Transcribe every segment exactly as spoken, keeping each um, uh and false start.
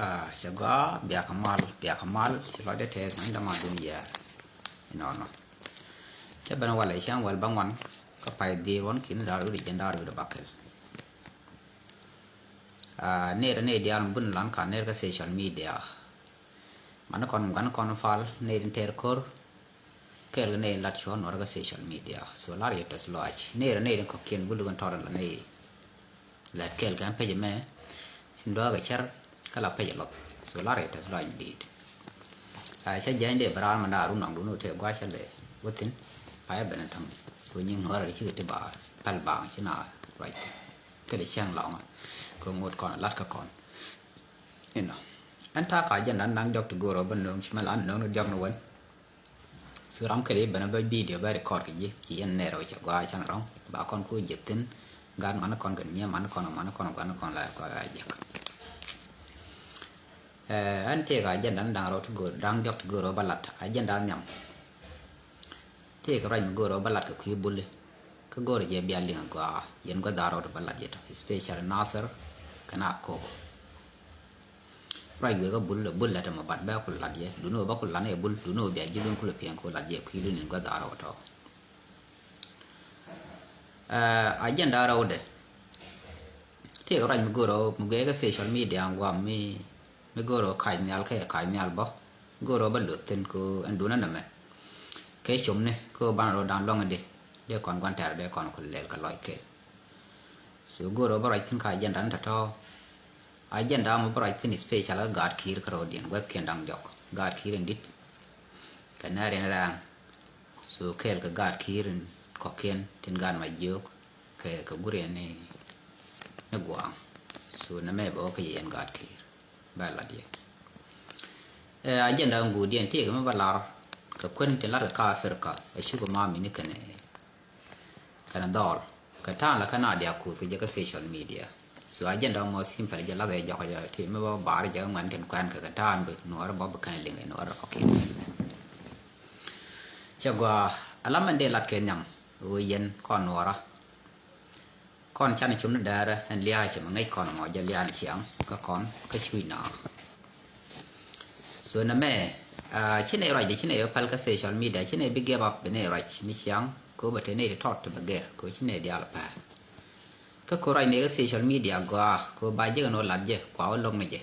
Cɛ gɔaa, biakä mal, biakä mal. Ci lɔcdɛ tɛth mɛn däman dun yɛɛr. Inɔnɔ cɛ ben walɛ cäŋ wäl bäŋuan kä pay dhiec ruɔ̱n ki̱n da̱r wi̱cdɛ jiɛn da̱r wi̱cdɛ bakɛl. Ner ner diaal mi bun lan ka ner kä social media. Mani kɔn gua̱n kɔn fal ner in tɛr ko̱r. Kɛɛl kɛ nɛy lat cuɔ̱ɔ̱ŋ nuɔ̱ɔ̱rä kä social media. So lar yɛ tɛth lɔaac. Nɛy rɛ nɛy rin kɔ̱kiɛn bul kɛn tɔrɛ la nɛy. Lät kɛɛl kɛn pec ɛmɛ in dua̱a̱ kɛ cär kä la pec ɛ lɔth. So lar yɛ tɛth lɔaac mi di̱i̱t. Ca jiɛny dee bɛ raar mɛ da̱a̱ run nɔŋ dun wä tëë gua̱a̱ cä lɛ wä thi̱n. Payɛ ben ɛ täŋ kɛ nyiŋ nuɔ̱ɔ̱rä cikɛ ti ba päl baaŋ ci na ruac thi̱n. Thilɛ cäŋ lɔŋä kɛ ŋot kɔn lat kä kɔn. Inɔ ɛn ta̱a̱ ka jɛn dan da̱ŋ diɔ̱k ti go̱o̱r ɔ bä nööŋ ci mɛ la nööŋ ni diɔ̱k ni wän. Su ram kɛl i̱ ben a bä bidio bä rikɔd kɛ ji̱ ci yɛn nɛɛr ɔ cɛ gɔaa can rɔ̱ŋ ba kɔn ku ji̱ thi̱n. Gaat mani kɔn kɛ nyiee mani kɔn mani kɔn gua̱n kɔn la kɔn a jiäk. Ɛn tëëk a jɛn dan da̱ŋ rɔ ti go̱o̱r da̱ŋ diɔ̱k ti go̱o̱r ɔ bä lat a jɛn dan nhiam. Tëëkɛ ruac mi go̱o̱r ɔ bä lat kɛ kui̱ buli. Kä go̱o̱r jɛ bia liŋ a gɔaa yɛn gua̱th a rɔɔd bä lat yɛ tɔ especially Nasir kɛ na kok. Ruac wek a bul a bul lat ɛmɔ bat bɛ ku lat yɛ duni wä bä ku lat ni ɛ bul duni wä bia ji̱ lun ku lɛ piɛŋ ku lat yɛ kui̱ lun in gua̱th a rɔɔd tɔ. Agenda rɛwdɛ. Tëëkɛ ruac mi go̱o̱r ɔ mi guɛɛkɛ social media ŋuam mi mi go̱o̱r ɔ kac nhial kɛ kac nhial bä. Go̱o̱r ɔ bä luth thi̱n ko ɛn duunä nɛmɛ. Kɛ com ni ko banɛ rɔ da̱a̱n luaŋ di dee kɔn gua̱n tɛɛr dee kɔn ku lɛl kɛ lɔc kɛ. So go̱o̱r ɔ bä ruac thi̱n ka agenda ni tɔ̱tɔ̱. Agenda mɔ bä ruac thi̱n special kä gaat ki̱i̱r kä rɔɔdiɛn guäthkiɛn da̱ŋ diɔ̱k gaat ki̱i̱r in di̱t. Kɛ nɛɛr in rɛɛŋ. So kɛɛl kɛ gaat ki̱i̱r in kɔ̱kiɛn tin gaat ma jiök kɛ kɛ guriɛn ni ni gua̱a̱ŋ. So nɛmɛ bɛ wä kä yɛ yɛn gaat ki̱i̱r. Bɛ lat yɛ. Ɛ agenda in guudiɛn tëëkɛ mi bä lar kɛ kuän tin lat kɛ ka Africa ɛ cukɛ ma mini kɛnɛ kɛnɛ dhɔl kɛ ta̱a̱n la kɛn a diak kuth kɛ jɛ kä social media. So agenda mɔ simple jɛ lath ɛ jɔk jɛ ti mi bä bar jɛ ŋuɛn tin kuɛn kɛ kɛ ta̱a̱n bi nuɔɔr bä bi kɛnɛ liŋ ɛ nuɔɔr kɔ̱kiɛn. Cɛ gɔaa alam ɛn dee lat kɛ nhiam ɣöö yɛn kɔn nuɔɔra. Kɔn can cum ni dɛɛrɛ ɛn lia̱a̱ cɛ mi ŋäc kɔn mɔ jɛ lia̱a̱ ni ciaŋ kä kɔn kä cuc na. So nɛmɛ ci nɛy ruacdɛ ci nɛy wä päl kä social media ci nɛy bi give up bi nɛy ruac ni ciaŋ ko bɛ te nɛy ti tɔt ti bɛ gɛr ko ci nɛy diaal pɛr. Kä ko ruac nɛy kä social media gɔaa ko ba jek ɛn wä lat jɛ kua wä lo̱k ni jɛ.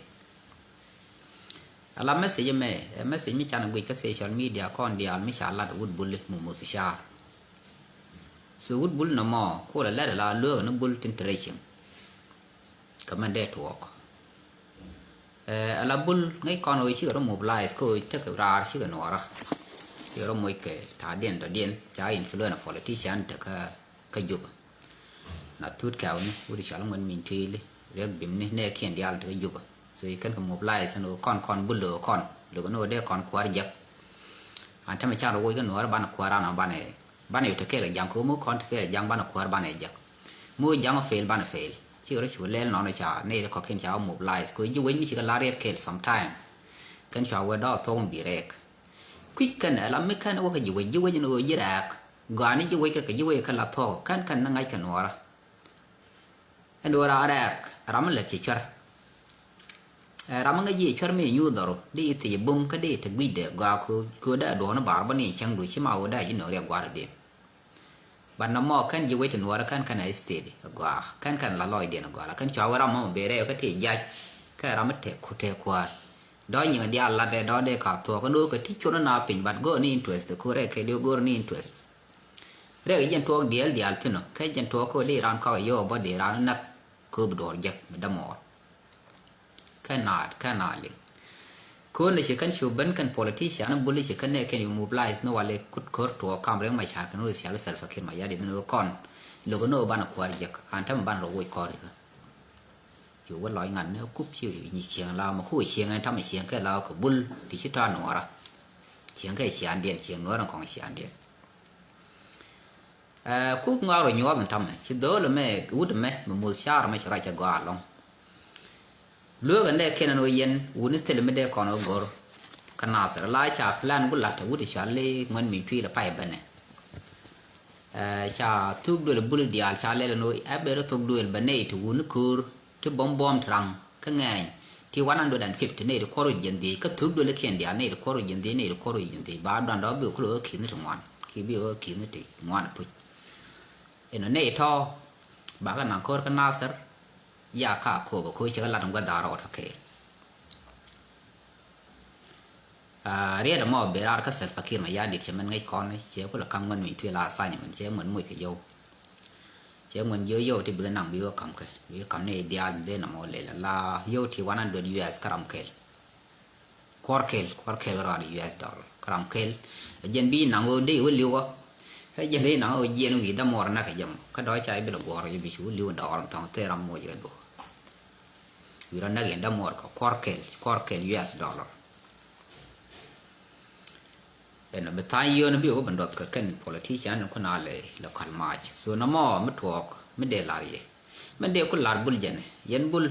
Ala message mɛ ɛ message mi can guic kä social media kɔn diaal mi ca lat wut buli mumus car. So wut bul nɔmɔ kulɛ lɛt ala lueek ni bul tin te rɛy cieŋ. Kä mɛn dee tuɔɔk. Ala bul ŋäc kɔn ɣöö cikɛ rɔ mobilize kä ɣöö tekɛ raar cikɛ nuɔɔra. Cikɛ rɔ moc kɛ ta̱a̱diɛn dɔ̱diɛn ca influence politician te kä kä Juba. Na thut kɛwni wut cɔl ŋuɛn min tuili riɛk bimni nɛɛkiɛn diaal te kä Juba. So yi kɛn kɛ mobilize ni ɣöö kɔn kɔn bul ɣöö kɔn lo̱k ni ɣöö dee kɔn kuäär jek. An tämɛ can rɔ woc kä nuɔɔr banɛ kuäär an banɛ banɛ yot te kɛɛl kɛ ja̱ŋ kɛ ɣöö mi kɔn te kɛɛl kɛ ja̱ŋ banɛ kuäär banɛ jek. Mi wä ja̱ŋ fail banɛ fail cikɛ rɔ cu lɛl nɔn ca nɛy ti kɔ̱kiɛn ca wä mobilize kɛ ɣöö ji̱ wec mi cikɛ lar riɛt kɛɛl sometime. Kɛn cua wee dɔɔk thok mi bi rɛɛk. Kui̱c kɛn ɛ la mi kɛn wä kɛ ji̱ wec ji̱ wec ni ɣöö ji̱ rɛɛk. Gɔaa ni ji̱ wec kɛ kɛ ji̱ wec kɛ la thuɔ̱k kɛn kɛn ni ŋa̱c kɛ nuɔɔrä. Ɛn duɔ̱ɔ̱r a rɛɛk ram mi lät ci cuɛr. Ɛ ram mi ŋäc ji̱ cuɛr mi nyuuth dhɔru di i̱ thiec bum kä di te gui̱cdɛ gɔaa kö kö dee duɔ̱ɔ̱r ni baar bä ni cäŋ du ci ma wä dee ji̱ nööŋ riɛk gua̱a̱r diɛn. But nɔmɔ kɛn ji̱ wec ti nuɔɔrä kɛn kɛn a state agɔaa kɛn kɛn la lɔcdiɛn agɔaa la kɛn cua wee ram mɔmɔ ben rɛy kä ti jac. Kɛn ram mi tɛk ku tɛk kuäär. Dɔ̱ nyiŋ diaal lat dee dɔ̱ dee ka thuɔɔk kɛn wee kɛ ti cuɔn na piny but go̱o̱r ni interest ku rɛy kɛɛliw go̱o̱r ni interest. Rɛy kɛ jɛn tuɔɔk diɛɛl diaal thi̱n ɔ kɛ jɛn tuɔɔk kä wee di raan kɔk a yio̱o̱k bä di raan näk. Kööp duɔɔr jek mi dämɔɔr. Kɛn naat kɛn naat liŋ. Köön ni ci kɛn cu ben kɛn politician buli ci kɛn nɛ kɛn yu mobilize ni wali kut kör tuɔ kam riŋ ma car kɛn wä cial Salva Kiir ma yadi ni wä kɔn. Lo̱k ni wä banɛ kuäär jek an tämɛ banɛ rɔ woc kɔr ikä. Cu wä lɔc ŋa̱n ni kup ci nyi cieŋ la ma ku cieŋ ɛn tamɛ cieŋ kɛ la kɛ bul ti ci tɔa nuɔra. Cieŋ kɛ ciandiɛn cieŋ nuɔra kɔŋ ciandiɛn. Ɛ kuk ŋɔak rɔ nyuɔth in tamɛ ci dho̱o̱l ɛmɛ wut ɛmɛ mɛ muth car ɛmɛ ci ruac cɛ gɔaa ɛlɔ̱ŋ. Lueek ɛn dee kiɛn ɛn ɣöö yɛn wut ni thil mi dee kɔn ɣä go̱r. Kä Nathir la ca plan gu la̱t ɛ wut ɛ cɔal i̱ ŋuɛ̈n mi cui̱l ɛ pay bänɛ. Ɛ ca thuk duël ɛ bul diaal ca lɛl ɛn ɣöö ɛ ber ɛ thok duël bä nɛy ti wut ni köör ti buɔ̱m buɔ̱ɔ̱m ti raŋ kä ŋɛɛny. Ti one hundred and fifty nɛy ti kuɔr wi̱c jiɛn dhiec, kä thuk duëlikiɛn diaal nɛy ti kuɔr wi̱c jiɛn dhiec, nɛy ti kuɔr wi̱c jiɛn dhiec, ba duandɔ bi kulɛ wä ki̱ni ti ŋuan, ki bi wä ki̱ni ti ŋuan puc. Inɔ nɛy tɔ ba kɛ naŋ ko̱r kä Nathir, ya ka Akobo ko̱ cɛ kɛ lat in gua̱th da̱ŋ rɛw tɔ kɛɛl. Aa, riet ɛmɔ ben raar kä Salva Kiir Mayardit cɛ mɛn ŋäc kɔn, cɛ kulɛ ka̱m Ŋuɛn Mintuil la assignment, cɛ Ŋuɛn moc kɛ yio̱w. Cɛ Ŋuɛn jiök yio̱w ti bikɛ naŋ bi wä ka̱m kɛ, bi ka̱m ni diaal ni dee nɔmɔ lɛl la yio̱w ti one hundred U S kä ram kɛl. Kuɔr kɛl, kuɔr kɛl kä rɔɔd U S dollar kä ram kɛl. Ɛ jɛn bi naŋ ɣöö dee wä li̱w ɔ. Ɛ jɛn dee naŋ ɣöö jiɛn wi̱i̱ dämuɔɔr näk kɛ jɛ mɔ. Kä dɔ̱ ca i̱ bi lɛ guɔ̱ɔ̱r, i̱ bi cu li̱w dɔɔr in thɔŋ thil ram moc kɛ duɔ̱ɔ̱r. Wi̱i̱ rɔ näk yɛn dämuɔɔr kɛ kuɔr kɛl, kuɔr kɛl U S dollar. Ɛn bi tha̱a̱ny yio̱o̱n bi wä bi nduɔth kɛ kɛn politician ni kun a lɛ, lɛ kal mac. So nɔmɔ mi tuɔɔk mi dee lar yɛ. Mi dee ku lar Bul jɛn, yɛn Bul.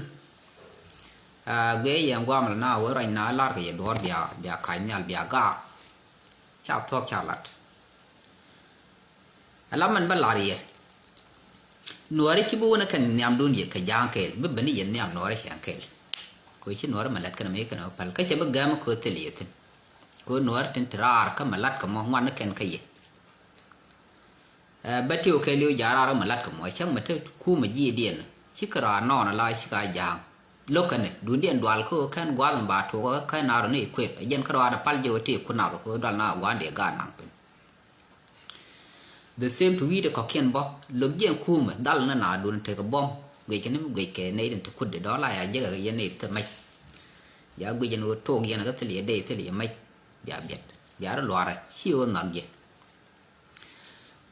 Aa, guiɛ yɛn guam la na wee ruac na lar kɛ yɛ duɔ̱ɔ̱r bia, bia kac nhial bia gaak. Ca thuɔ̱k ca lat. Ala mɛn bä lar yɛ. Nuɔɔri ci bi wun kɛn nhiamdun yɛ kɛ ja̱a̱ŋ kɛɛl, bi ben yɛ nhiam nuɔɔri cɛn kɛɛl. Kɛ ci nuɔɔri mɛ lät kɛn mɛ kɛn mɛ päl, kä cɛ bi gɛm kɛ thil yɛ thi̱n. Kɛ nuɔɔri tin ti raar kä mɛ lat kɛ mɔ ŋuan kɛn kä yɛ. Ɛ, bä ti wä kɛɛl yɛ ja̱a̱ŋ raar kä mɛ lat kɛ mɔ, cäŋ mɛ te kumɛ ji̱ diɛn. Ci kɛ raar nɔɔn ala ci ka ja̱a̱ŋ. Lo̱k kɛn dun diɛn dual kä kɛn gua̱a̱th mɛ ba tuɔk kä kɛn naar ni kuëp. Ɛ jɛn kä raar pal jɛ wä ti kun nath kɛ dual na gua̱a̱n dee gaat naŋ piny. The same to wi̱i̱dɛ kɔ̱kiɛn bä, lo̱k jiɛn kumɛ, dhal ni naadun tekɛ buɔ̱m, guic kɛ ni mi guic kɛ nɛy tin te kutdɛ dɔ̱la ya jekɛ kɛ yɛn nɛy ti thil mɛc. Bia guic ɛn ɣöö tok yɛn kä thil yɛ dey thil yɛ mɛc, bia biɛt, bia rɔ luaarɛ, ci ɣöö nhɔk jɛ.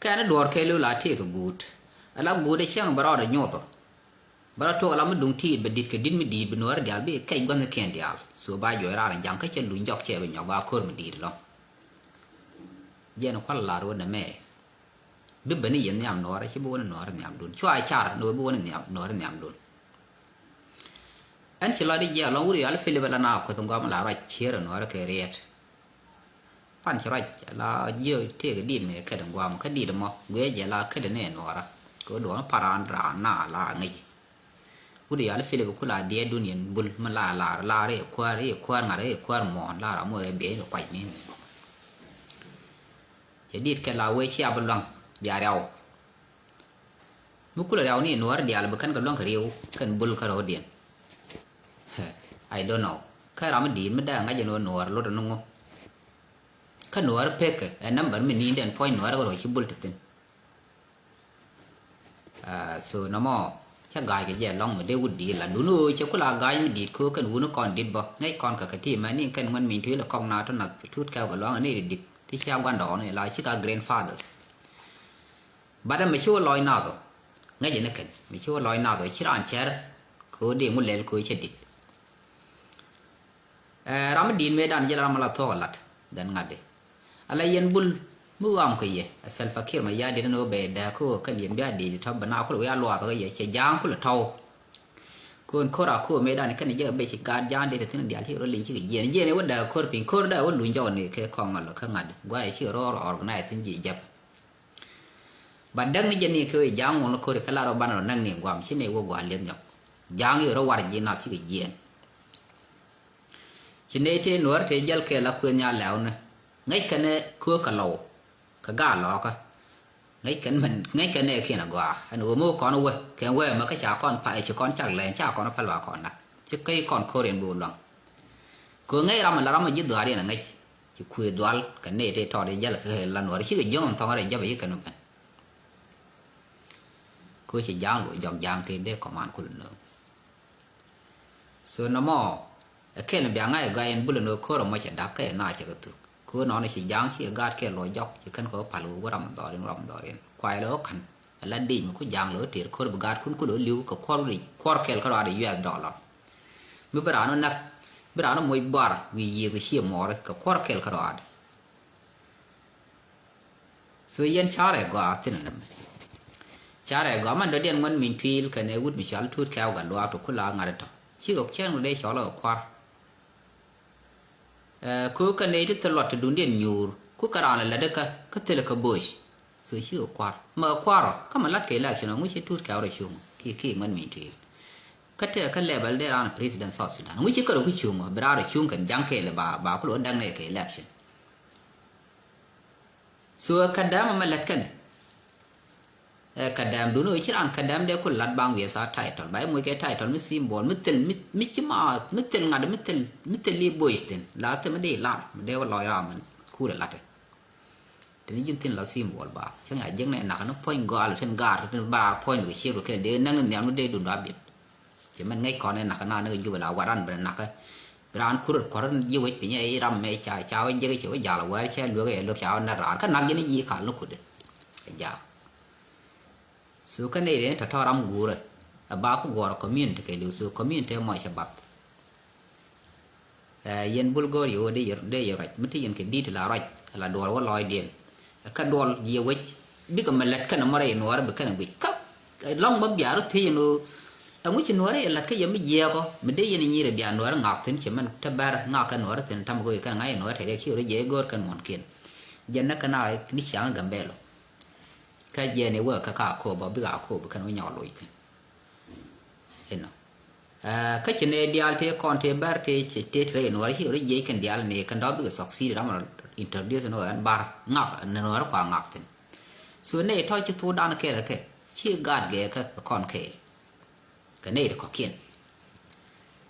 Kɛn i̱ duɔ̱ɔ̱r kɛɛliw la tëëkɛ guut, ala guut ɛ cäŋ bɛ rɔɔdɛ nyothɔ. Bä rɔ tuɔk ala mi duŋ tiit bɛ di̱t kɛ di̱t mi di̱i̱t bi nuɔɔri diaal bi kɛc gua̱thnikiɛn diaal. So ba juɔc raar in ja̱ŋ kä cɛ luny jɔk cɛ bi nyɔk ba ko̱r mi di̱i̱t ɛlɔ̱ŋ. Jiɛn kual lar wä nɛmɛ. Bi ben i̱ yɛn nhiam nuɔɔri, ci bi wä ni nuɔɔri nhiamdun. Cua car ni wä bi wä ni nhiam, nuɔɔri nhiamdun. Ɛn ci lɔcdä jiɛk ɛlɔ̱ŋ wut i̱ yal Pilip ala na kueth in gɔam ala ruac cier in nuɔɔri kɛ riɛt. Pan ci ruac la jiök tëëk di̱t mëë kɛt in gua̱a̱m kä di̱t mɔ guiɛ jɛ la kɛt in ëë nuɔɔrä. Kɛ duɔ̱ɔ̱n pa̱r raan raan na la ŋäc. Wut i̱ yal Pilip ku la diɛɛdun yɛn Bul mi la lar lar i̱ kuäär i̱ kuäär ŋa̱r i̱ kuäär muɔ̱ɔ̱n lar amɔ ëë biɛ in kuac ni. Cɛ di̱t kɛ la wee cia bi lua̱ŋ bia riaw. Mi kulɛ riaw ni nuɔɔri diaal bi kɛn kɛ luäŋ kɛ riw kɛn Bul kä ro̱o̱diɛn. I don't know. Kä ram mi di̱i̱t mi dee ŋa̱c ɛn ɣöö nuɔɔri lot ɛn ŋu. Kä nuɔɔri pekɛ ɛ number mi ni̱i̱n den puɔ̱ny nuɔɔri kä ro̱o̱ ci Bul ti thi̱n. Ah, so nɔmɔ cä ga̱a̱c kɛ jɛ lɔ̱ŋ mi dee wut di̱i̱t la dun ɣöö cɛ kula ga̱a̱c mi di̱i̱t köö kɛn wuni kɔn di̱t bä ŋäc kɔn kɛ kɛ ti mɛ ni kɛn ŋuɛn miny tui̱l ɛ kɔk na tɔ nath tut kɛw kɛ luaŋ ni ri di̱t ti cia gua̱ndɔɔŋ ni la ci ka grandfathers. Bat ɛmɛ ci wä lɔc nath ɔ. Ŋäcɛ ni kɛn mi ci wä lɔc nath ɔ ci raan cɛr. Kɛ ɣöö dee ŋu lɛl kɛ ɣöö cɛ di̱t. Ɛ, ram mi di̱i̱t mëëdan jɛ la ram mi la thuɔ̱k ɛ lat dhɛn ŋa̱t di. Ala yɛn Bul mi ɣɔam kɛ yɛ ɛ Salva Kiir Mayardit ni wä bɛ dääk kä ɣöö kɛn yɛn bia di̱i̱t tɔ̱ bɛ na kulɛ wi̱i̱ a luaath kä yɛ cɛ ja̱a̱ŋ kulɛ tɔ̱w. Kɔn ko̱r a ko̱r mëëdan kɛn jɛ bɛ ci gaat ja̱a̱ŋ dee ti thi̱n diaal ci rɔ liŋ cikɛ jiɛn jiɛn wä dääk ko̱r piny ko̱r dääk wä luny jɔk ni kɛ kɔŋ ŋa̱l kä ŋa̱t di guayɛ ci rɔ rɔ organize thi̱n ji̱ jɛp. Ba däk ni jɛ ni kɛ wee ja̱a̱ŋ ŋuɔn ko̱ri kä lar ɔ banɛ rɔ näk ni guam ci ni wä gua̱a̱ lieth nyɔk. Ja̱a̱ŋ i̱ rɔ war ji̱ nath cikɛ jiɛɛn. Ci ney tëë nuɔ̱ɔ̱r tëë jäl kɛɛl a kuëth nya lɛ̈ɛ̈u ni. Ŋäc kɛn ɛ köök kɛ lɔw kɛ gaal lɔɔkä. Ŋäc kɛn mɛn ŋäc kɛn ɛ kiɛn a gɔaa ɛn ɣöö mi wä kɔn wä kɛn wee mɛ kä ca kɔn pa ɛ ci kɔn cak lɛny ca kɔn päl ba kɔn nak. Ci käc kɔn ko̱r in bi wä luaŋ. Kɛ ɣöö ŋäc ram ɛ la ram ɛ ji̱ dhuaar yɛn ɛ ŋäc. Ci kuëë dhual kɛ nɛy tëë tɔɔt i̱ jäl kɛ la nuɔɔr cikɛ jiöŋ in thɔŋ rɛy jäpɛ ci kɛn ben. Kɛ ɣöö ci ja̱a̱ŋ luɔc jɔk ja̱a̱ŋ tëë dee kɔman kulɛ nööŋ. So nɔmɔ ɛ kɛl in bia ŋa̱c ɛ gɔaa in Bul in ɣöö ko̱r ɛmɔ cɛ da̱k kɛ na cɛ kɛ thuk. Kɛ ɣöö nɔnɔ ci ja̱a̱ŋ cikɛ gaat kɛ luɔc jɔk ci kɛn kɛ ɣöö pal ɣöö wä ram in dhɔr in ram in dhɔr in kuay lɛ ɣöö ka̱n. Ɛ la dec mi ku ja̱a̱ŋ lɛ ɣöö tëër ko̱r bi gaat kun kulɛ ɣöö li̱w kɛ kuɔr wi̱c kuɔr kɛl kä rɔaadɛ U S dollar. Mi bi raan ɔ näk bi raan ɔ moc buar wi̱i̱ yiëëth ɛ cië muɔɔri kɛ kuɔr kɛl kä rɔaadɛ. So yɛn carɛ gɔaa thin nɛmɛ. Carɛ gɔaa man dɔ̱diɛn ŋuɛn min tui̱l kɛnɛ wut mi cɔal Tuut Kɛ̈ɛ̈u Gatluak ti kula ŋa̱t tɔ. Cikɛ cɛn wä dee cɔl ɛ kua̱r. Ɛ, kö kɛnɛ ti thil luɔt ti duŋdiɛn nyuur ku kɛ raan lɛ lät kä kä thil kä bo̱o̱c. So cikɛ kua̱r mɛ kua̱r ɔ kä mɛ lat kɛ election ɔ ŋuci Tuut Kɛ̈ɛ̈u rɔ cuŋ ki ki ŋuɛn min tui̱l. Kä tëë kä level dee raan president South Sudan. Ŋuci kärɔ ki cuŋ ɔ, bi raan rɔ cuŋ kɛn jaŋ kɛɛl ba, ba kulɔ däŋ nɛ kɛ election. So ɛ kä däm ɛmɛ lät kɛnɛ. Ɛ kä däm dun ɔ ci raan kä däm dee kul lat baŋ wiɛ sa title. Ba imuc kɛ title mi symbol, mi thil, mi, mi ci ma, mi thil ŋa̱t, mi thil, mi thil i̱ boys thin. La thim mi dee lar, mi dee wä lɔc ram mi kul ɛ lat ɛ. Teni ji̱n thin la symbol ba cäŋ ya jiäknɛ nak ni puɔ̱ny gɔal tin gar tin bar puɔ̱ny kɛ ciek kɛ dee näk ni nhiam ni dee dunda biet. Cɛ mɛn ŋäc kɔn ɛ nak na ni kɛ Jubɛ la waran ben nak. Bi raan kurut kuɔr ni ji̱ wec piny ɛ ram mɛ ca ca wä jiäk cɛ wä jal wär cɛ luek ɛ luek ca wä näk raan kä nak ji̱n ji̱ kal ni kut. Ɛ ja. So kä nɛy den tɔ̱tɔ̱ ram guurä. Ɛ ba ku guɔr community kɛ liw so community mɔ cɛ bath. Ɛ, yɛn bul go̱o̱r yɛ ɣöö dee yɛ, dee yɛ ruac mi ti yɛn kɛ di̱t la ruac la duɔl wä lɔɔcdiɛn. Ɛ, kä duɔl jiɛ wec bikɛ mɛ lät kɛnɛ mɔ rɛy nuɔɔrä bi kɛnɛ guic kä, ɛ, lɔŋ bä biaar wä thiec yɛn ɣöö ɛŋu ci nuɔɔrä yɛ lät kä yɛ mi jiɛɛkɔ mi dee yɛn nyirɛ biaar nuɔɔrä ŋak thi̱n cɛ mɛn te bɛr ŋak kɛ nuɔɔrä thi̱n tam go̱o̱r kɛnɛ ŋa̱c yɛ nuɔɔrä tɛ̈ dee kiɛ wä dee jiɛ go̱o̱r kɛn muɔ̱nkiɛn. Jɛn nä kɛ na ni ciaŋ Gambɛlo kä jɛn iwä kä ka kop bä bikɛ a kop bi kɛn wä nyɔk loc thi̱n. Inɔ. Ɛ, kä ci nɛ diaal tëë kɔn tëë bär tëë ci tëë tëë rɛy nuɔɔr ci ri jiɛc kɛn diaal ni kɛn dɔ̱ bikɛ succeed ram rɔ introduce ni ɣän bar ŋak ni nuɔɔr kua ŋak thi̱n. So nɛ tɔ̱ ci thukdan kɛɛl kɛ ci gaat gɛɛ kä kɔn kɛɛl. Kɛ nɛ ri kɔ̱kiɛn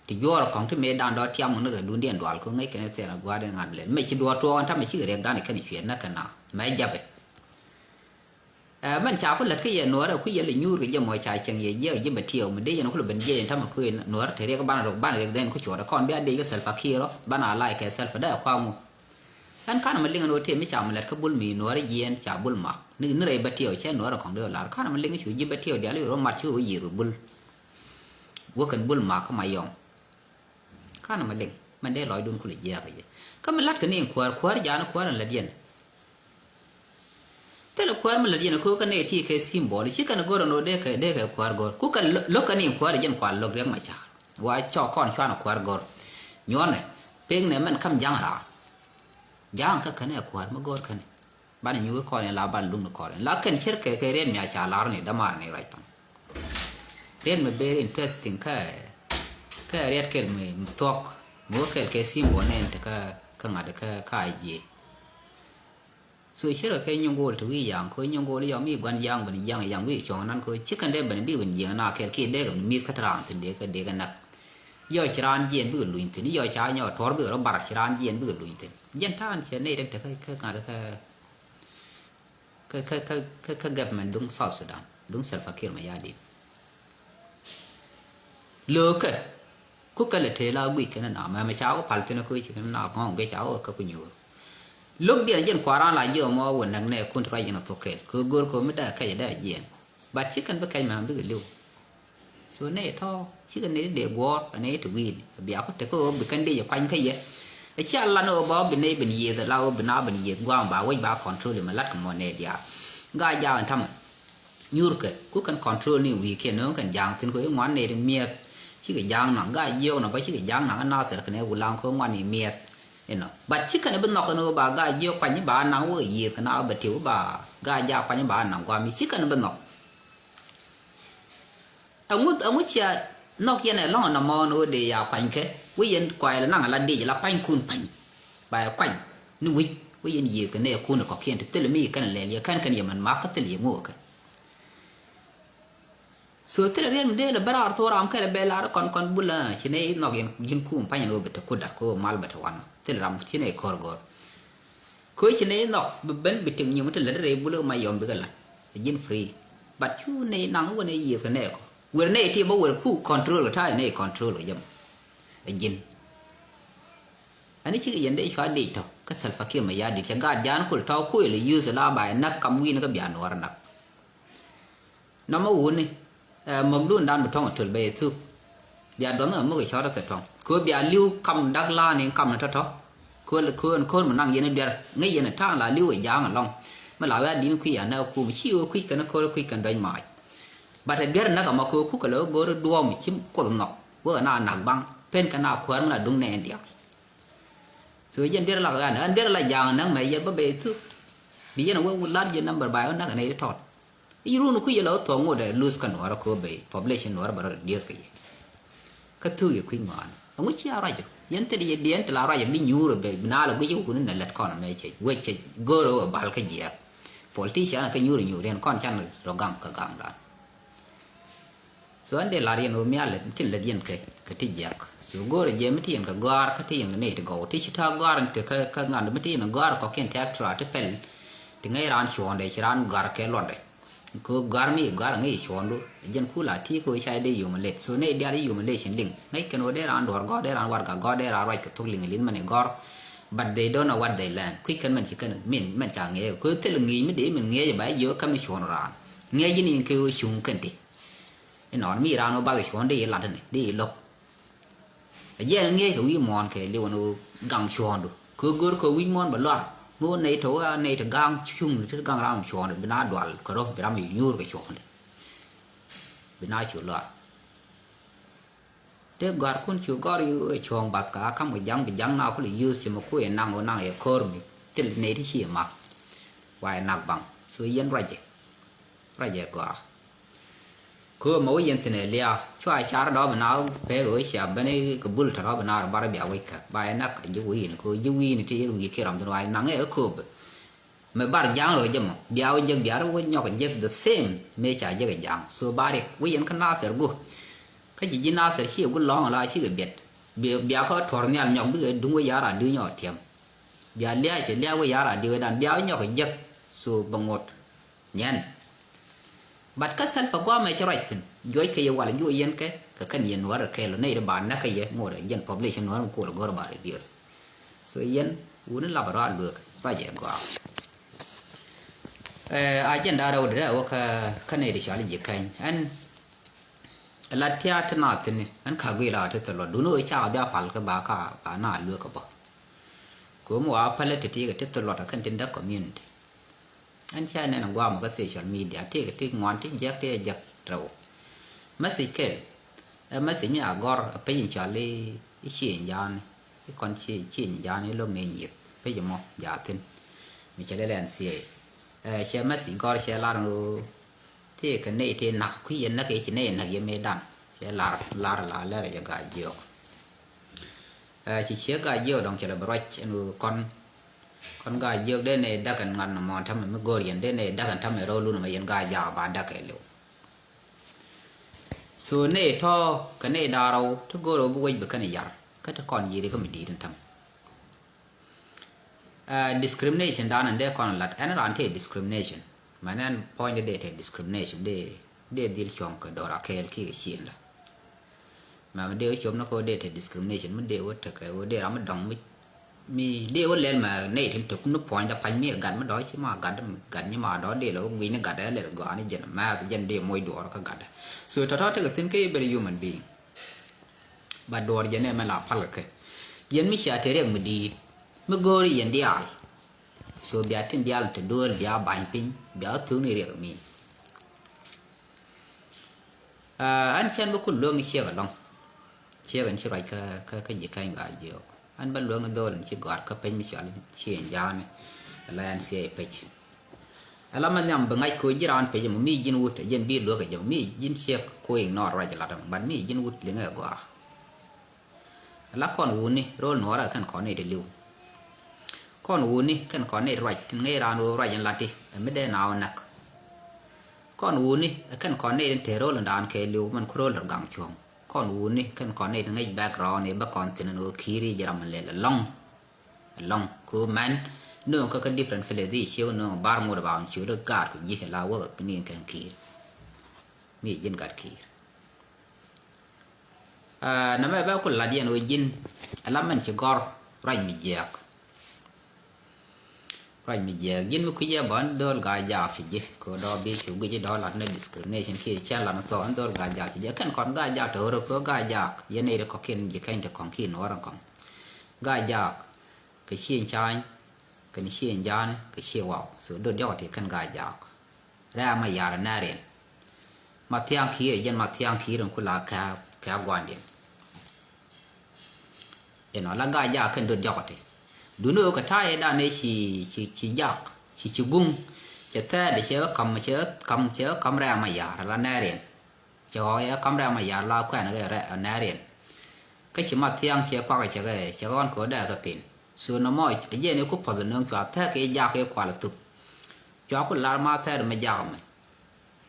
ti juɔɔr kɔŋ ti mëë dan dɔ̱ tiam ŋun ni kɛ dundiɛn dual ko ŋäc kɛn thɛɛr a gua̱a̱r in ŋa̱n lɛl mɛ ci duɔɔr tuɔɔk ɛn tamɛ cikɛ riɛk dan ikɛn icuɛɛr nä kɛ na mɛ japɛ. Ɛ, mɛn ca ku lät kä yɛ nuɔɔrɛ ku yɛ lɛ nyuur kɛ jɛ mɔ ca cɛŋ yɛ jiɛk ji̱ bɛ tiɛw mi dee yɛn ku lɛ ben jiɛc yɛn tamɛ ku yɛ nuɔɔrɛ te riɛk banɛ rok banɛ riɛk dɛn ku cuɔɔrɛ kɔn bia dee kɛ Salva Kiir ɔ banɛ a lac kɛ Salva dee a kɔaŋ ɔ. Ɛn kanɛ mɛ liŋ ɛn ɣöö tëë mi ca mɛ lät kä bul mi nuɔɔrɛ jiɛɛn ca bul mak ni, ni rɛy bɛ tiɛw cɛ nuɔɔrɛ kɔŋ dee lar kanɛ mɛ liŋ cu ji̱ bɛ tiɛw diaal i̱ rɔ mat ci ɣöö yiëër kɛ bul. Wä kɛn bul mak kä Mayɔm. Kanɛ mɛ liŋ mɛn dee lɔcdun kulɛ jiääk kɛ jɛ. Kä mi la̱tkɛ ni in kuäär, kuäär jaanä kuäär in lät yɛn. Thilɛ kuäär mi lät yɛn ko̱o̱kä nɛy ti kɛ symbol ci kɛn go̱r ɛn ɣöö dee kɛ, dee kɛ kuäär go̱r. Ku kɛ lo̱-, lo̱k kɛ ni in kuäär jɛn kual lo̱k riɛk ma ca̱r. Wa cɔɔk kɔn cuanɛ kuäär go̱r. Nyuɔnɛ peknɛ mɛn ka̱m ja̱ŋ raar. Ja̱a̱ŋ kä kɛn ɛ kuäär mi go̱r kɛn. Banɛ nyuur kɔn in la banɛ luŋni kɔn in la kɛn cir kɛ kɛ riɛt mi a ca lar ni dämaar ni ruac pan. Riɛt mi very interesting kä, kä riɛt kɛl mi, mi thuɔk mi wä kɛl kɛ symbol nɛn ti kä, kä ŋa̱t kä, kä a jiɛ. So cir kɛ nyuŋ go̱o̱l ti wi̱i̱ yaŋ kɛ nyuŋ go̱o̱l yɔm i̱ gua̱n yaŋ ben jiaŋ yaŋ wi̱i̱ cuɔ̱ŋ nan kɛ ci kɛn dee ben bi ben jiɛŋ na kɛl kiɛ dee kɛ mi mi̱th kä ti raan thin dee kɛ, dee kɛ näk. Yɔ ci raan jiɛn bikɛ luny thin, yɔ ca nyɔ tuɔr bikɛ rɔ bar ci raan jiɛn bikɛ luny thin. Jɛn ta̱a̱n cɛ nɛy rɛn te kä, kä ŋa̱t kä, kä, kä, kä, kä, kä government duŋ South Sudan, duŋ Salva Kiir Mayardit. Lo̱o̱kɛ, ku kälɛ tëë la guic kɛn na, mɛmɛ ca wä pal thin kä ci kɛn na gɔ̱ŋ gɛ ca wä kä ku nyuur. Lo̱k diɛn jɛn kuaran la jiɔ mɔ wä näk nɛ kun ti ruac jɛn a thok kɛl, kɛ go̱r kɛ mi dee kɛc dee jiɛn. But ci kɛn bi kɛc mɛmɛ bikɛ li̱w. So nɛy tɔ̱ cikɛ nɛy ti dee guɔ̱ɔ̱r ɛ nɛy ti wi̱i̱ni bia ku tek kä ɣöö bi kɛn dee jɛ kuany kä yɛ. Ɛ cia lan ɣöö ba ɣöö bi nɛy ben yiëëth ala ɣöö bi na ben yiëëth gua̱a̱m ba wec ba control imɛ la̱t kɛ mɔ nɛy diaal. Gaa jaak ɛn tamɛ nyuurkɛ ku kɛn control ni wi̱i̱ kiɛn nööŋ kɛn ja̱a̱ŋ thi̱n kɛ ɣöö ŋuan nɛy ti miɛth. Cikɛ ja̱a̱ŋ naŋ gaa jiök nɔ ba cikɛ ja̱a̱ŋ naŋ ɛ nathɛr kɛn ɛ wulaŋ kɛ ɣöö ŋuan ni miɛth. Inɔ but ci kɛn ɛ bi nhɔk kɛn ɣöö ba gaa jiök kuany ba naŋ wä yiëëth kɛ na ɣöö bɛ tiw ba gaa jaak kuany ba naŋ gua̱a̱m i̱ ci kɛn ɛ bi nhɔk. Aŋu, aŋu cia nhɔk yɛn ɛ lɔ̱ŋ ɛnɔmɔ ni ɣöö dee ya kuanykɛ wä yɛn kuay la naŋ la dic la panykun pany. Ba yɛ kuany ni wi̱c wä yɛn yiëëth kɛ nɛɛkun ɛ kɔ̱kiɛn ti thilɛ mi kɛn lɛl yɛ kɛn kɛn yɛ mɛn mak kä thilɛ yɛ ŋo̱o̱kɛ. So thilɛ riet mi dee lɛ bä raar thok ram kɛlɛ bɛ lar kɔn kɔn bulä ci nɛ i̱ nhɔk yɛn ji̱n kum pany ni ɣöö bɛ te kutda kɛ ɣöö mal bɛ te wanɔ thilɛ ram ci nɛ i̱ ko̱r go̱r. Köö ci nɛy nhɔk bi ben bi tik nyuŋ ti lät rɛy bulä ma yɔm bikɛ la̱t. Ɛ ji̱n free. But cu nɛy naŋ wä nɛy yiëth kɛ nɛy kɔ. Wer nɛy ti bä wer ku control kɛ ta̱a̱ nɛy control kɛ jɛ mɔ. Ɛ ji̱n. Ani cikɛ yɛn dee cua dec tɔ kä Salva Kiir Mayardit cɛ gaat jaan kul tɔ kuël use la ba ɛ näk kam wi̱i̱ni kä bia nuɔɔr ɛ näk. Nɔmɔ wuni, ɛ, mɔkdun dan bi tɔŋ a töl bɛ yɛ thuk. Bia duɔth ni muk ɛ cɔt a thɛ tɔŋ. Kö bia li̱w kam dak la ni kam ni tɔtɔ. Kö, kö, kö mi naŋ yɛn a biɛr ŋäc yɛn a ta̱a̱ŋ la li̱w ɛ ja̱a̱ŋ alɔŋ. Mi la wia din kui̱ a nɛ kum ci wä kui̱ kɛn kö kui̱ kɛn dɔ̱ny maac. Bat ɛ biɛr näk a mɔ kö kukɛ lɛ wä go̱r duɔ̱ɔ̱m ci kuoth nhɔk. Wä na nak baŋ pen kɛ na kuäär mi la duŋ nɛ ɛn diaal. So jɛn biɛr lak ɣän ɣän biɛr la ja̱a̱ŋ näk mɛ yɛ bä bɛ thuk. Bi yɛn a wä wä lar jɛ number ba yɛ wä näk ɛ nɛ yɛ tɔt. I̱ run ku yɛ la wä thɔŋ ŋot ɛ lose kä nuɔrä ko bɛ population nuɔrä bɛ rɔ reduce kä yɛ. Kä thuk yɛ kui̱ ŋɔaani. Ɛŋu cia ruac ɔ? Yɛn thil yɛ diɛn ti la ruac ɔ bi nyuur ɔ bɛ bi naa lɛ guic ɛ wuni nɛ lät kɔn mɛ cɛ wec cɛ go̱o̱r ɔ bal kä jiɛk. Politician kä nyuur ɔ nyuur yɛn kɔn can rɔ gaŋ kä gaŋdan. So ɛn dee lar yɛn ɣöö mial tin lät yɛn kɛ kɛ ti jiɛk. So go̱o̱rɛ jɛ mi ti yɛn kɛ gɔ̱a̱r kä ti yɛn kɛ nɛy ti gɔw ti ci ta̱a̱ gɔ̱a̱r in ti kä kä ŋa̱n mi ti yɛn gɔ̱a̱r kɔkiɛn tɛk tura ti pɛl. Ti ŋäc raan cuɔ̱ɔ̱ndɛ ci raan gɔ̱a̱r kɛ luɔtdɛ. Kɛ gɔ̱a̱r mi gɔ̱a̱r ŋäc cuɔ̱ɔ̱ndu. Jɛn kula ti kɛ wee ca dee yom lɛt. So nɛy diaal yom lɛt cin liŋ ŋäc kɛn ɣöö dee raan duɔ̱ɔ̱r gɔ̱r dee raan warɛga gɔ̱r dee raan ruac kɛ thok liŋ li̱n mɛn i̱ gɔ̱r. But they don't know what they learn. Kui̱ kɛn mɛn ci kɛn min mɛn ca ŋiɛc kɛ thil ŋi̱i̱c mi dee min ŋiɛc ba jiök kä mi cuɔ̱ɔ̱n raan. Ŋiɛc ji̱n in kɛ wee cuŋ kɛn ti. Inɔn mi raan wä bath cuɔ̱ɔ̱n di ilat ni di ilok. A jiɛn ŋiɛc kɛ wi̱i̱ muɔ̱ɔ̱n kɛ liwän wä gaŋ cuɔ̱ɔ̱ndu kɛ gör kɛ wi̱i̱ muɔ̱ɔ̱n bɛ luar. Mi wä nɛy tɔ wä nɛy tɔ gaŋ cuŋ ti gaŋ ram cuɔ̱ɔ̱ndu bi na dual kɛ rɔ bi ram i̱ nyuur kɛ cuɔ̱ɔ̱ndu. Bi na cu luar. Dee gɔ̱a̱rkun cu gɔ̱r i̱ cuɔ̱ɔ̱ŋ bath ka kam kɛ ja̱ŋ bi ja̱ŋ na kulɛ yuth ci mi kui̱ naŋ wä naŋ yɛ ko̱r mi thil nɛy ti ci mak. Wa yɛ nak baŋ so yɛn ruacɛ. Ruacɛ gɔaa. Kö mɛ wä yɛn thin ɛ lia̱a̱ cua car dɔɔp ina pek ɣöö cia ben kɛ bul tɔ̱rɔp ina rɔ bar bia wec kɛ ba yɛ nak ji̱ wi̱i̱ni kö ji̱ wi̱i̱ni ti yɛn wi̱i̱ kiɛ rɔm thin wa yɛ naŋ ɛ kööbɛ. Mɛ bar ja̱a̱ŋ rɔ jɛ mɔ bia wä jek bia rɔ wä nyɔk jek the same mëë ca jek ɛ ja̱a̱ŋ so ba riɛk wä yɛn kä Nathir gu. Kä ci ji̱ Nathir ci ɛ gu lɔ̱ŋ la cikɛ biɛt. Bia kä tuɔ̱r nhial nyɔk bikɛ duŋ wä yar a duŋ nyɔk tiɛm. Bia lia̱a̱ cɛ lia̱a̱ wä yar a duŋ wä dan bia wä nyɔk jek so bɛ ŋot. Nyɛn. But kä Salva guamɛ ci ruac thin juɔc kɛ yɛ wal juɔc yɛn kɛ kɛ kɛn yɛn nuɔr kɛ kɛɛl nɛy di ba näk kɛ yɛ ŋot jɛn population nuɔr mi kol gɔr ba reduce. So yɛn wuni lap ruac luek ruac yɛ gɔaa. Agenda rɛw di rɛw kä kä nɛy di cɔal ji̱ kɛny ɛn. Lat tiaat ti na thini ɛn ka gui la ti thilɔ duni wä ca bia pal kä ba ka ba na luek kä bä. Kum wa pale ti ti kɛ ti thilɔ ta kɛn tin da community. Ɛn ca nɛn guam kä social media ti kɛ ti ŋuan ti jek ti jek rɛw. Message kel ɛ message mi a gɔr ɛ piny cɔl i i cieŋ jani i kɔn cieŋ jani i lok ni nyith piny mɔ jathin. Mi cɛ lɛ lɛn thiee ɛ cɛ message gɔr cɛ lar ŋu. Ti kɛ nɛy ti nak kui̱ yɛn nak i̱ ci nɛy nak yɛ mëë dan cɛ lar lar la lɛr jɛ ga̱a̱c jiɔk. Ɛ ci ciek ga̱a̱c jiɔk dɔ̱ŋ cɛ lɛ bɛ ruac ɛn ɣöö kɔn kɔn ga̱a̱c jiɔk dee nɛy dak ɛn ŋa̱n nɔmɔ tamɛ mi go̱o̱r yɛn dee nɛy dak ɛn tamɛ rɔw lun mɛ yɛn ga̱a̱c jaak ba dak kɛ liw. So nɛy tɔ̱ kɛ nɛy da̱a̱r rɔw ti go̱o̱r ɣöö bi wec bi kɛn yar kä ti kɔn yi̱ri kä mi di̱i̱t ɛn tamɛ. Ɛ discrimination dan in dee kɔn lat ɛn raan tëë discrimination. Mɛn ɛn puɔ̱ny dee tëë discrimination dee dee dhil cuɔ̱ŋ kɛ do̱r akɛɛl kiɛ kɛ ciëŋda. Mɛ mi dee wä cop ni kɛ wä dee tëë discrimination mi dee wä tekɛ wä dee ram mi dɔ̱ŋ mi mi dee wä lɛl mɛ nɛy tin tek ni puɔ̱ny da pa̱ny mi ɛ gat mi dɔ̱ ci ma gat mi gat nyi ma dɔ̱ dee lɛ wä gui̱ni gat ɛ lɛl gɔaa ni jɛn mɛth jɛn dee moc duɔɔr kä gat. So tɔ̱tɔ̱ tekɛ thi̱n kä i̱ ben human being. Ba duɔɔr jɛ nɛ mɛ la pal kɛ yɛn mi cia te riɛk mi di̱i̱t mi go̱o̱ri yɛn diaal. So bia tin diaal te duel bia ba̱ny piny bia thuk ni riɛk mi. Ɛn cɛn bä kun luäŋ ni ciek alɔŋ. Ciek ɛn ci ruac kä kä ji̱ kɛny gaa jiɔk ɛn bä luäŋ ni dho̱o̱l ɛn ci gɔ̱a̱r kä peny mi cɔal ci ɛn ja̱a̱ni. Ala ɛn cia i̱ pec. Ala ma nhiam bi ŋa̱c ko̱ ji̱ raan pec mɔ mi ji̱n wut ɛ ji̱n bi luäk ɛ jɛ mɔ mi ji̱n ciek ko̱ ignore ruac ɛ lat ɛmɔ but mi ji̱n wut liŋɛ ɛ gɔaa. Ala kɔn wuni ro̱l nuɔɔrɛ kɛn kɔn nɛy ti li̱w. Kɔn wuni kɛn kɔn nɛy ti ruac tin ŋäc raan ɣöö ruac in lati ɛ mi dee naaw näk. Kɔn wuni ɛ kɛn kɔn nɛy tin te ro̱l in daan kɛ li̱w mɛn ku ro̱l rɔ gaŋ cuɔ̱ŋ. Kɔn wuni kɛn kɔn nɛy tin ŋäc background i̱ bä kɔn thin in ɣöö ki̱i̱r i̱ ji̱ ram in lɛl ɛlɔ̱ŋ. Ɛlɔ̱ŋ ku mɛn nööŋ kä kä different village i̱ ciek nööŋ bar ŋot ɛ ba ɣɔn ciöl i̱ gaat ku ji̱ ɛ la wäk ɛ ni̱i̱n kɛn ki̱i̱r. Mi ji̱n gat ki̱i̱r. Nɛmɛ bɛ ku lat yɛn ɣöö ji̱n ala mɛn ci gɔ̱r ruac mi jiɛɛk. Ruac mi jiɛɛk ji̱n mi kui̱c yɛ bä ni dho̱l gaa jaak ci ji̱ kɛ ɣöö dɔɔ bi cu guic i̱ dɔɔ lat ni discrimination kiɛ cɛ lat ni thɔɔk ni dho̱l gaa jaak ci ji̱ kɛn kɔn gaa jaak te ɣöö rɔ kɛ ɣöö gaa jaak yɛn nɛy ti kɔ̱kiɛn ji̱ kɛny te kɔ̱ŋ kiɛ nuɔɔr in kɔ̱ŋ. Gaa jaak kɛ cieŋ ca̱a̱ny kɛn cieŋ ja̱a̱ni kɛ cie waw so dho̱l diɔ̱k ti kɛn gaa jaak. Rɛ̈ɛ̈ ma yar nɛɛriɛn. Ma thia̱a̱ŋ ki̱i̱r jɛn ma thia̱a̱ŋ ki̱i̱r in ku la kɛ kɛ gua̱ndiɛn. Inɔ la gaa jaak kɛn dot diɔk ti. Duni ɣöö kɛ ta̱a̱ yɛ dan ëë ci ci ci jaak ci ci guŋ. Cɛ thɛɛl cɛ ɣä ka̱m cɛ ɣä ka̱m cɛ ɣä ka̱m rɛ̈ɛ̈ ma yar la nɛɛriɛn. Cɛ ɣɔw yɛ ka̱m rɛ̈ɛ̈ ma yar la kuɛn kɛ rɛ̈ɛ̈ nɛɛriɛn. Kä ci ma thiaŋ ciɛ kuak cɛ kɛ cɛ kɛ ɣɔn kɛ ɣöö dee kɛ pin. So nɔmɔ ɛ jɛn i̱ ku puɔth nööŋ cua thɛk i̱ jak i̱ kual thup. Cua ku lar ma thɛɛr mi jak mɛ.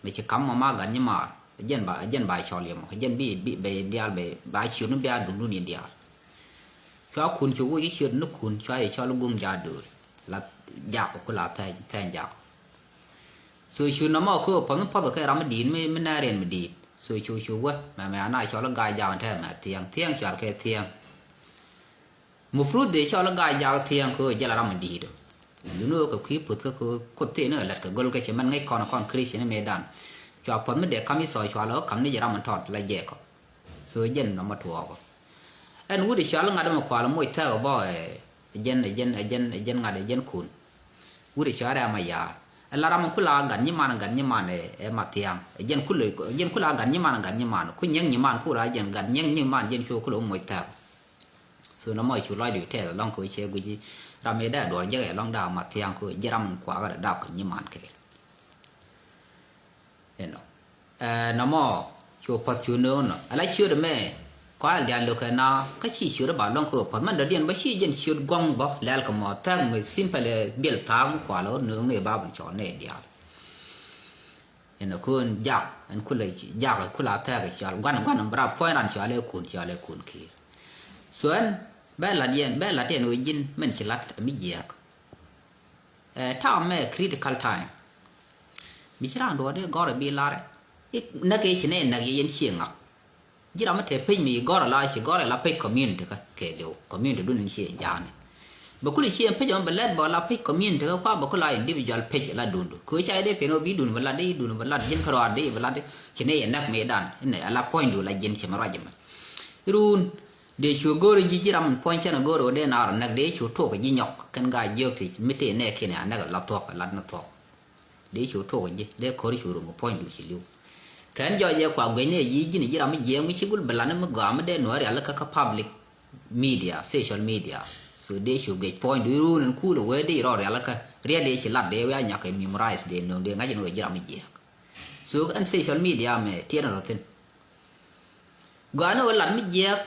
Mɛ ci kam mɔ ma gat nyimaar. Ɛ jɛn ba ɛ jɛn ba cɔl yɛ mɔ ɛ jɛn bi bi bɛ diaal bɛ ba ciöt ni bia duŋdun in diaal. Cua kun cu wec i̱ ciöt ni kun cua yɛ cɔl i̱ guŋ ja dööl. La jak ku la thɛɛny thɛɛny jak. So cu nɔmɔ kä puɔth mi puɔth kɛ ram mi di̱i̱t mi mi nɛɛr yɛn mi di̱i̱t. So cu cu wä mɛ mɛ ana cɔl i̱ gaa jak tɛmɛ thiɛŋ thiɛŋ cual kɛ thiɛŋ. Mufrut dee cɔl i̱ gaa jak thiɛŋ kä jɛl ram mi di̱i̱t. Duni wä kɛ kui̱ puth kä kä kuth thiee ni kɛ lät kɛ go̱l kɛ cɛ mɛn ŋäc kɔn kɔn Christian mëëdan. Cua puɔth mi dee kam i̱ thɔɔc cual ɔ kam ni jɛ ram mi tɔt la jɛɛkɔ. So jɛn nɔmɔ tuɔɔkɔ. Ɛn wut i̱ cual i̱ ŋa̱t ɛmɛ kual moc thɛɛk ɛ bɔ ɛ jɛn ɛ jɛn ɛ jɛn ɛ jɛn ŋa̱t ɛ jɛn kun. Wut i̱ cual rɛm a yaar ɛ la ram ɛ kula gat nyiman gat nyiman ɛ ɛ ma thiaŋ ɛ jɛn kula ɛ jɛn kula gat nyiman gat nyiman ku nyɛŋ nyiman kula jɛn gat nyɛŋ nyiman jɛn cuɔ kula moc thɛɛk. So nɔmɔ cu lɔcdu tɛth ɛlɔ̱ŋ kɛ cɛ guici ram i̱ dee duɔr jek ɛlɔ̱ŋ daa ma thiaŋ kɛ ji̱ ram in kuakä dee dap kɛ nyiman kɛ. Inɔ ɛ nɔmɔ cu puɔth cu nööŋ nɔ ala ciöt ɛmɛ. Kual diaal lo̱kɛ na kä ci ciöt ɛ ba lɔ̱ŋ kɛ puɔth mɛn dɔ̱diɛn bä ci jɛn ciöt guɔ̱ŋ bä lɛl kɛ mɔ thɛk mi simple ɛ biɛl thaak mi kual ɛ nööŋ ni ba bin cɔɔl ni diaal. Ɛn ɛ köön jak ɛn kulɛ jak ɛ kula thɛɛk ɛ cɔal guan guan bra puɔ̱ny ran cɔal ɛ kun cɔal ɛ kun kiir. So ɛn bɛ lat yɛn bɛ lat yɛn ɣöö ji̱n mɛn ci lat ɛ mi jiɛɛk. Ɛ ta̱a̱ mɛ critical time. Mi ci raan duɔ̱ɔ̱r dee gɔr ɛ bi lar ɛ näk ɛ ci nɛ näk yɛ yɛn ciɛ ŋak. Ji̱ ram mi te pec mi gɔr ala ci gɔr ala pec community kä kɛ liw community dun in ci jaani. Bɛ kul ci en pec ɔn bɛ lɛt bɔ ala pec community kä kua bɛ kul a individual pec ala dundu kɛ ca dee pen ɔ bi dun bɛ lat dee dun bɛ lat ji̱n kä rɔa dee bɛ lat dee ci ne yɛ näk mi dan in ala puɔ̱ny du la ji̱n ci ma ruac mɛ. Run dee cu go̱r ji̱ ji̱ ram puɔ̱ny cɛn go̱r ɔ dee na rɔ näk dee cu tok ji̱ nyɔk kɛn ga jiök ti mi te nɛ kin a näk ala thuɔk ala na thuɔk. Dee cu tok ji̱ dee kɔr cu rum puɔ̱ny du ci li̱w. Kɛn jɔc yɛ kua guec ni ji̱ ji̱n ji̱ ram mi jiɛɛŋ mi ci gul bi lan mi gɔaa mi dee nuɔ̱ɔ̱r rial kä kä public media social media. So dee cu guec puɔ̱ny du run in kuul wee dee rɔ rial kä rial dee ci lat dee wee a nyak kɛ memorize dee nöŋ dee ŋa̱c in wee ji̱ ram mi jiɛɛk. So ɛn social media mɛ tiɛn rɔ thin. Gɔaa ni wee lat mi jiɛɛk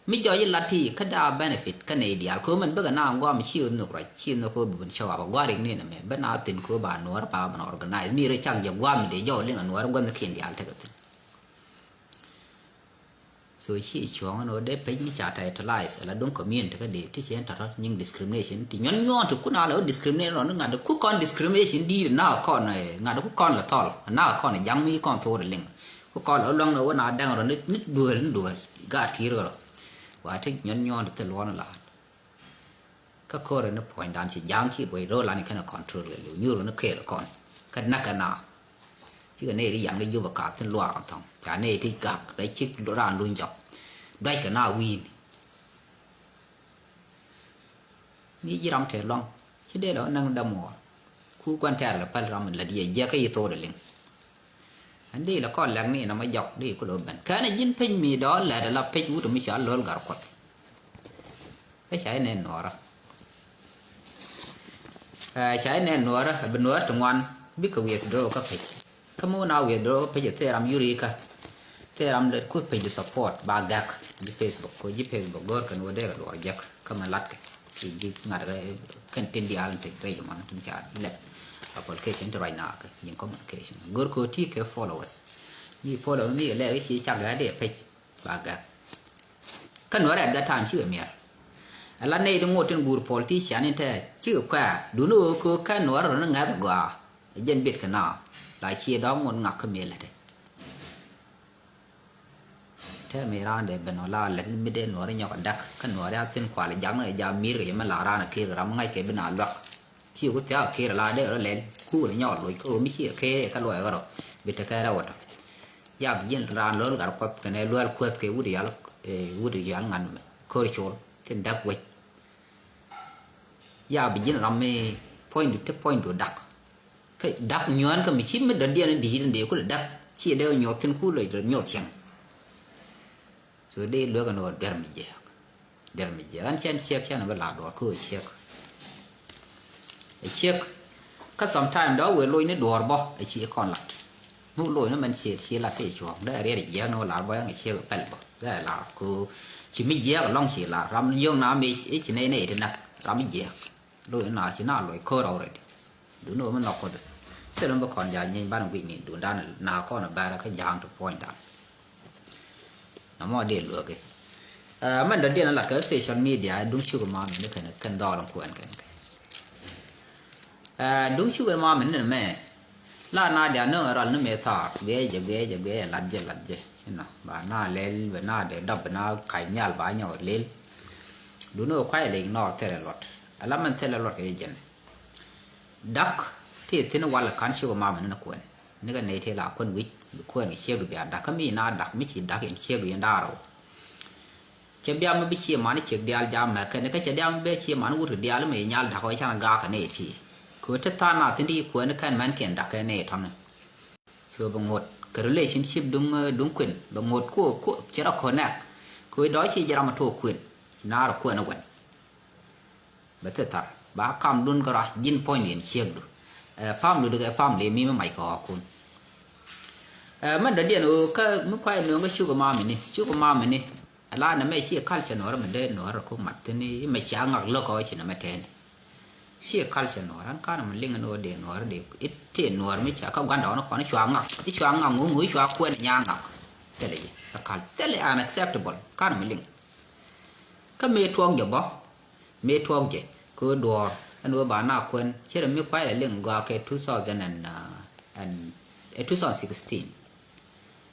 mi jɔc ilat ti kä daa benefit kä nɛy diaal kɛ mɛn bikɛ na guam ci nhök ruac ci nhök kɛ bi bin cäwap a guarik ni nɛ mɛ ben a thin kɛ ba nuɔr ba bin organize mi rɛ cak jɛ guam mi dee jɔw liŋ a nuɔr gua̱n kin diaal tekɛ thin. So ci cuɔ̱ŋ ni wä dee pec mi ca titleize ala duŋ community kä dee ti cien tɔtɔ nyiŋ discrimination ti nyuɔn nyuɔn ti kun a la wä discrimination rɔ ni ŋa̱t ku kɔn discrimination di̱i̱t na kɔn ŋa̱t ku kɔn la thɔl na kɔn jaŋ mi kɔn thor liŋ. Ku kɔl ɔ luaŋ ni wä na dɛŋ rɔ ni duel ni duel gaat kiir rɔ. Wa ti nyuɔn nyuɔn ti luɔn laat. Kä kore ni puɔ̱nydan ci ja̱a̱ŋ ci guey ro̱o̱ lani kɛn control kɛ liw nyuur ni kɛɛl kɔn kä nak kɛ na. Cikɛ nɛy ti yan kɛ jup ɛ kath thin luaak ɛ thɔŋ ca nɛy ti gak rɛy cik raan luny jɔk. Duac kɛ na wi̱i̱ni. Mi ji̱ ram tɛth luaŋ ci dee lɔ näŋ dämuɔɔr. Ku gua̱n tɛ̈r lɛ päl ram in lät yɛ jiɛk kä yi thok dee liŋ. Ɛn dee lɛ kɔn lɛk ni in ɔmɔ jɔk dee ku lo̱ ben kɛn a ji̱n piny mi dɔɔl lɛt ala piny wut mi cɔal lo̱l gar kuɔth. Kä ca inɛn nuɔɔrä. Ca inɛn nuɔɔrä a bi nuɔɔr ti ŋuan bikɛ withdraw kä page. Kä mi wun a withdraw kä page thil ram yuri kä. Thil ram lɛ ku page di support ba gak ji̱ Facebook ko ji̱ Facebook gör kɛn wä dee kɛ duɔɔr jek kä mɛ lat kɛ. Ki ji̱ ŋa̱t kɛ kɛn tin diaal tin rɛy man tin ca lɛp. Application ti ruac na kɛ ji̱ communication gör ko ti kɛ followers. Mi followers mi kɛ lɛk ci cak gak dee page ba gak. Kä nuɔr at that time cikɛ miɛr. Ala nɛy ti ŋot tin guur politician in te cikɛ kuɛɛr duni ɣöö kɛ kɛ nuɔr rɔ ni ŋa̱th gɔaa. Jɛn bit kɛ na la cie dɔ̱ŋ ŋot ŋak kä mëë lätɛ. Tɛm i̱ raan dee ben wala lät mi dee nuɔri nyɔk a dak kä nuɔri a thin kual jak ni kɛ ja mir kɛ jɛ mi la raan a kir ram ŋa̱c kɛ bi na luak. Ci ku thiak a kir la dee rɔ lɛl kuul nyɔk a loc kä ɣöö mi ci kɛ kɛ luɔc kärɔ bi te kɛ rɛw a tɔ. Ya bi ji̱n raan lo̱l gat kuɔth kɛnɛ luɛl kuäth kɛ wut yal wut yal ŋan mɛ ko̱r col tin dak wec. Ya bi ji̱n ram mi puɔ̱nydu te puɔ̱nydu dak. Kä dak nyuan kä mi ci mi dɔ̱diɛn in di̱i̱t in dee kulɛ dak ci dee nyuɔth thin kulɛ nyuɔth cieŋ. So dee luek ɛn ɣöö duer mi jiɛɛk. Duer mi jiɛɛk ɛn cɛn ciɛk cɛn bi la duɔɔr kä ɣöö ciɛk. Ɛ ciɛk kä sometime dɔ̱ wëë loc ni duɔɔr bɔ ɛ ci kɔn lat. Mi wä loc ni mɛn ci ci lat ti cuɔ̱ɔ̱ŋ dee riɛt jiɛɛk ni wä lar bɔ ɛn ɛ ciɛk pɛl bɔ dee lar kä ɣöö Ci mi jiɛɛk alɔŋ ci lar ram yio̱ŋ na mi i̱ ci nɛy nɛy ti näk ram mi jiɛɛk. Lo̱c na ci na loc ko̱r already. Duundɛ ɣöö mi nhɔk Kuoth. Thilɛ mi bi kɔn ja̱ nyieeny banɛ guic ni duundan na kɔn bɛ̈rɛ kä ja̱a̱ŋ ti puɔ̱nydan. Nɔmɔ dee luäk i̱ mɛn dɔ̱diɛn lat kɛ social media duŋ cuk ma mini kɛn kɛn dhɔl in kuɛn kɛn kɛ. Duŋ cuk in ma mini ni mɛ la na dia nöŋ rɔl ni mɛ thaar guiɛ jɛ guiɛ jɛ guiɛ jɛ lat jɛ lat jɛ. Inɔ ba na lɛl bɛ na dee dɔp bɛ na kac nhial ba nyɔk lel. Duŋ ni kuay lɛ ignore thilɛ luɔt ala mɛn thilɛ luɔt kɛ jɛ jɛn. Dak ti thin wal kan cuk ma mini ni kuɛn. Ni kɛ nɛy ti la kuɛn wi̱c bi kuɛn kɛ ciek du bia dak kä mi na dak mi ci dak in ciek du in daar rɛw. Cɛ bia mi bi cie mani ciek diaal jam mɛ kɛn kä cɛ diaal mi bɛ cie mani wut kɛ diaal mi nyal dak ɔ can gaak kɛ nɛy ti. Kɛ ti than na thin ti kuɛn kɛn mɛn kiɛn dak kɛ nɛy tɔni. So bɛ ŋot kɛ relationship duŋ duŋ kuɛn bɛ ŋot ku ku cɛ rɔ connect. Kɛ dɔ̱ ci jɛ ram mi to̱ kuɛn ci naar kuɛn wɛn. Bɛ thil thar ba kam dun kɛ rɔ ji̱n puɔ̱ny diɛn ciek du. Family du kɛ family mi mi mac kɛ ɣɔkun. Mɛn dɔ̱diɛn ɣöö kä mi kuay nööŋ kä cuk ma mini cuk ma mini. Ala nɛ mɛ ci culture nuɔrä mi dee nuɔrä ku mat thin i̱ mɛ cia ŋak lo̱k ɔ ci nɛ mɛ tɛni. Ci culture nuɔrä an kanɛ mi liŋ ni ɣöö dee nuɔrä dee it tëë nuɔrä mi cia kä gua̱ndɔɔŋni kɔn i̱ cua ŋak i̱ cua ŋak ŋuŋ ŋuŋ i̱ cua kuɛn nya ŋak. Thilɛ yi kä kal thilɛ unacceptable kanɛ mi liŋ. Kä mëë tuɔɔk jɛ bä mëë tuɔɔk jɛ kɛ ɣöö duɔ̱ɔ̱r ɛn ɣöö ba na kuɛn cɛ rɛ mi kuay lɛ liŋ gɔaa kɛ two thousand and, uh, and, eh, two thousand sixteen.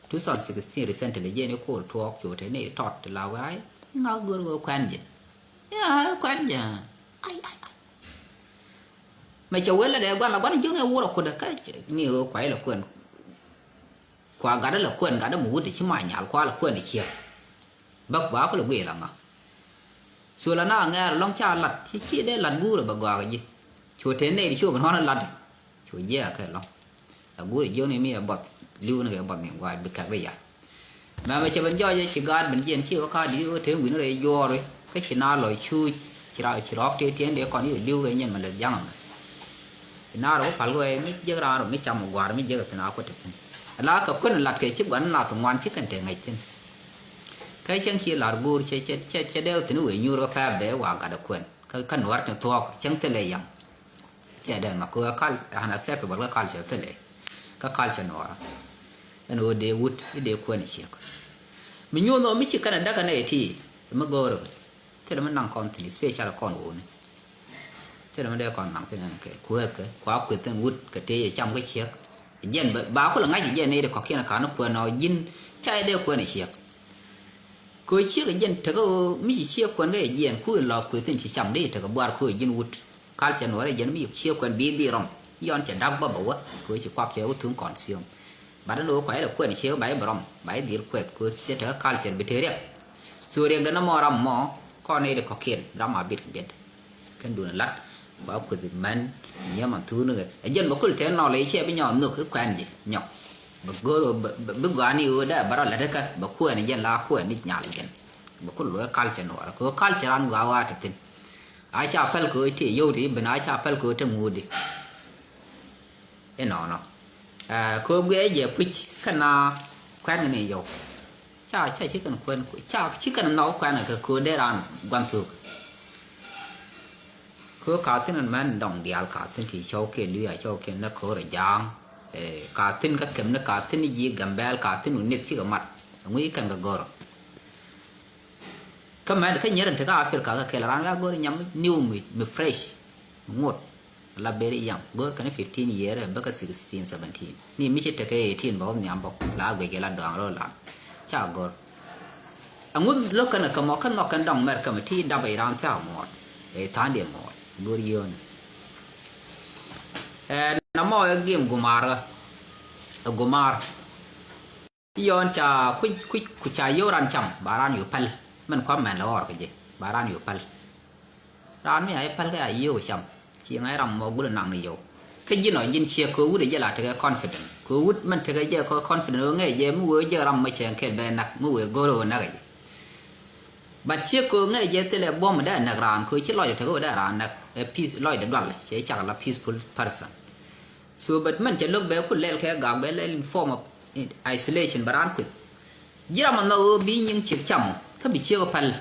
Two thousand sixteen recently jɛ ni kool tuɔɔk cu te ni tɔt ti la wee ay ŋa gör ɣöö kuɛn jɛ. Ya kuɛn jɛ. Ay ay ay. Mɛ cɛ wel lɛ dee guan la guan ji̱ ni wurɛ kudɛ kä ni ɣöö kuay lɛ kuɛn. Kua gatdä lɛ kuɛn gatdä mi wut ci ma nyal kua lɛ kuɛn ciek. Bäk ba ku lɛ guic la ŋa. Cu la na ŋɛɛr lɔŋ ca lat ci ci dee lat guurɛ bɛ gɔak ji̱. Cu te nɛy di cu bɛ nɔn lat. Cu jiɛk kɛ lɔŋ. La guurɛ jiök ni mi ɛ buɔth li̱w ni kɛ buɔth ni gua̱a̱c bi kɛk di yal. Mɛmɛ cɛ ben jɔɔc ci gaat ben jiɛn ci wä ka di wä te wi̱n rɛy juɔɔr kä ci na lɔ cuuc ci ra ci rɔɔk tëë tiɛn dee kɔn i̱ li̱w kɛ nyɛn mɛ lät ja̱ŋ mɛ. Ci na rɔ wä pal wee mi jiäk raan rɔ mi cam gua̱a̱r mi jiäk thin a kuät thin. Ala kɛ kuän lat kɛ ci guan nath ŋuan ci kɛn te ŋäc thin. Kä cäŋ ci lar guur cɛ cɛ cɛ cɛ dee thin wee nyuur kä pɛɛr dee wa gat kuän. Kä kä nuɔr tin thuɔɔk cäŋ thilɛ yam. Cɛ dee ma kɛ kal unacceptable kä culture thilɛ. Kä culture nuɔra. Ɛn ɣöö dee wut i̱ dee kuɛn i̱ ciek. Mi nyuɔ̱n ɣöö mi ci kɛn a däk ɛn ɛ ti mi go̱o̱rä kɛ. Thilɛ mi naŋ kɔn thi̱n special kɔn wuni. Thilɛ mi dee kɔn naŋ thi̱n ɛn kɛl kueethkɛ kua kueth thi̱n wut kɛ tëë cam kä ciek. Jɛn ba kulɛ ŋa̱c jɛn ni di kɔ̱kiɛn ka̱n kuɛn ɔ ji̱n ca jɛ dee kuɛn i̱ ciek. Kɛ ɣöö ciek jɛn tekɛ ɣöö mi ci ciek kuɛn kä jɛ jiɛn ku in lɔ kueth thi̱n ci cam di tekɛ buar kɛ ɣöö ji̱n wut. Culture nuɔrɛ jɛn mi ci ciek kuɛn bi dhil rɔm. Yɔn cɛ da̱k bä bɛ wä kɛ ɣöö ci kuak cɛ wä thuŋ consume. Bat ni wä kuay lɛ kuɛn ciek ba i̱ bɛ rɔm ba i̱ dhil kuɛth kɛ ɣöö cɛ tekɛ culture bi te riɛk. So riɛk dɛn mɔ ram mɔ kɔn i̱ di kɔ̱kiɛn ram a bit kɛ biɛt. Kɛn duun lat kua kueth mɛn nyɛ man thuun kɛ ɛ jɛn bɛ kul tɛn nɔl i̱ cɛ bi nyɔk nhök i̱ kuɛn ji̱ nyɔk. Bɛ go̱o̱r bɛ bi gɔaa ni ɣöö dee bɛ rɔ lät ikä bɛ kuɛn i̱ jɛn la kuɛn i̱ nyal i̱ jɛn. Bɛ kul lo̱c culture nuɔrä kɛ ɣöö culture an gɔaa wa te thi̱n. A ca päl kɛ ɣöö ti yio̱w ti i̱ ben a ca päl kɛ ɣöö te ŋuut i̱. Inɔnɔ. Ɛ kɛ ɣöö guiɛ jɛ puc kɛn a kuɛn kɛ ni yio̱w. Ca ca ci kɛn kuɛn ca ci kɛn nhɔk kuɛn kɛ kɛ ɣöö dee raan gua̱n thuk. Kɛ ɣöö ka thi̱n mɛn dɔŋ diaal ka thi̱n ti cɔw kiɛ luya cɔw kiɛ ni ko̱r ja̱a̱ŋ. Ɛ ka thi̱n kä kɛm ni ka thi̱n ji̱ Gambɛl ka thi̱n wä nith cikɛ mat. Ŋui̱ kɛn kɛ go̱r. Kä mɛn kä nyɛrɛn tekä Africa kä kɛl ran ka go̱r nyam niw mi mi fresh. Mi ŋot. La very young go̱r kɛn fifteen year bä kä sixteen seventeen ni mi ci tekɛ eighteen bä wä nhiam bä la guic kɛ la dɔaŋ rɔ lan. Ca go̱r. Aŋuth lo̱k kɛn kä mɔ kä nhɔk kɛn dɔŋ mɛr kä mi ti dap iran thiak muɔɔr. Ɛ tha̱a̱ŋ diɛ muɔɔr go̱r yio̱o̱ni. Ɛ na mɔ ɛ gim gumar ɛ gumar. Yɔn ca kuc kuc ku ca yio̱w ran cam ba ran yu päl. Mɛn kua̱m mɛn lɛ ɣɔr kɛ jɛ ba ran yu päl. Ran mi a i̱ päl kɛ a yio̱w cam ci ŋa̱c ram mɔ gulɛ naŋ ni yio̱w. Kä ji̱n ɔ ji̱n ciɛ kɛ wut ɛ jɛ la tekɛ confident kɛ wut mɛn tekɛ jɛ kɛ confident ɣöö ŋɛc jɛ mi wee jɛ ram mɔ cɛ kɛl bɛ nak mi wee go̱r ɣöö nak ɛ jɛ. But ciek kɛ ŋäc jɛ thilɛ buɔ̱m dee näk raan kɛ ci lɔcdɛ tekɛ wä dee raan näk ɛ peace lɔcdɛ dual cɛ cak la peaceful person. So but mɛn cɛ lo̱k bɛ ku lɛl kɛ gak bɛ lɛl in form of isolation bɛ raan kueth. Ji̱ ram anhɔk ɣöö bi nyiŋ ciek cam ɔ Kä bi ciek ɔ päl.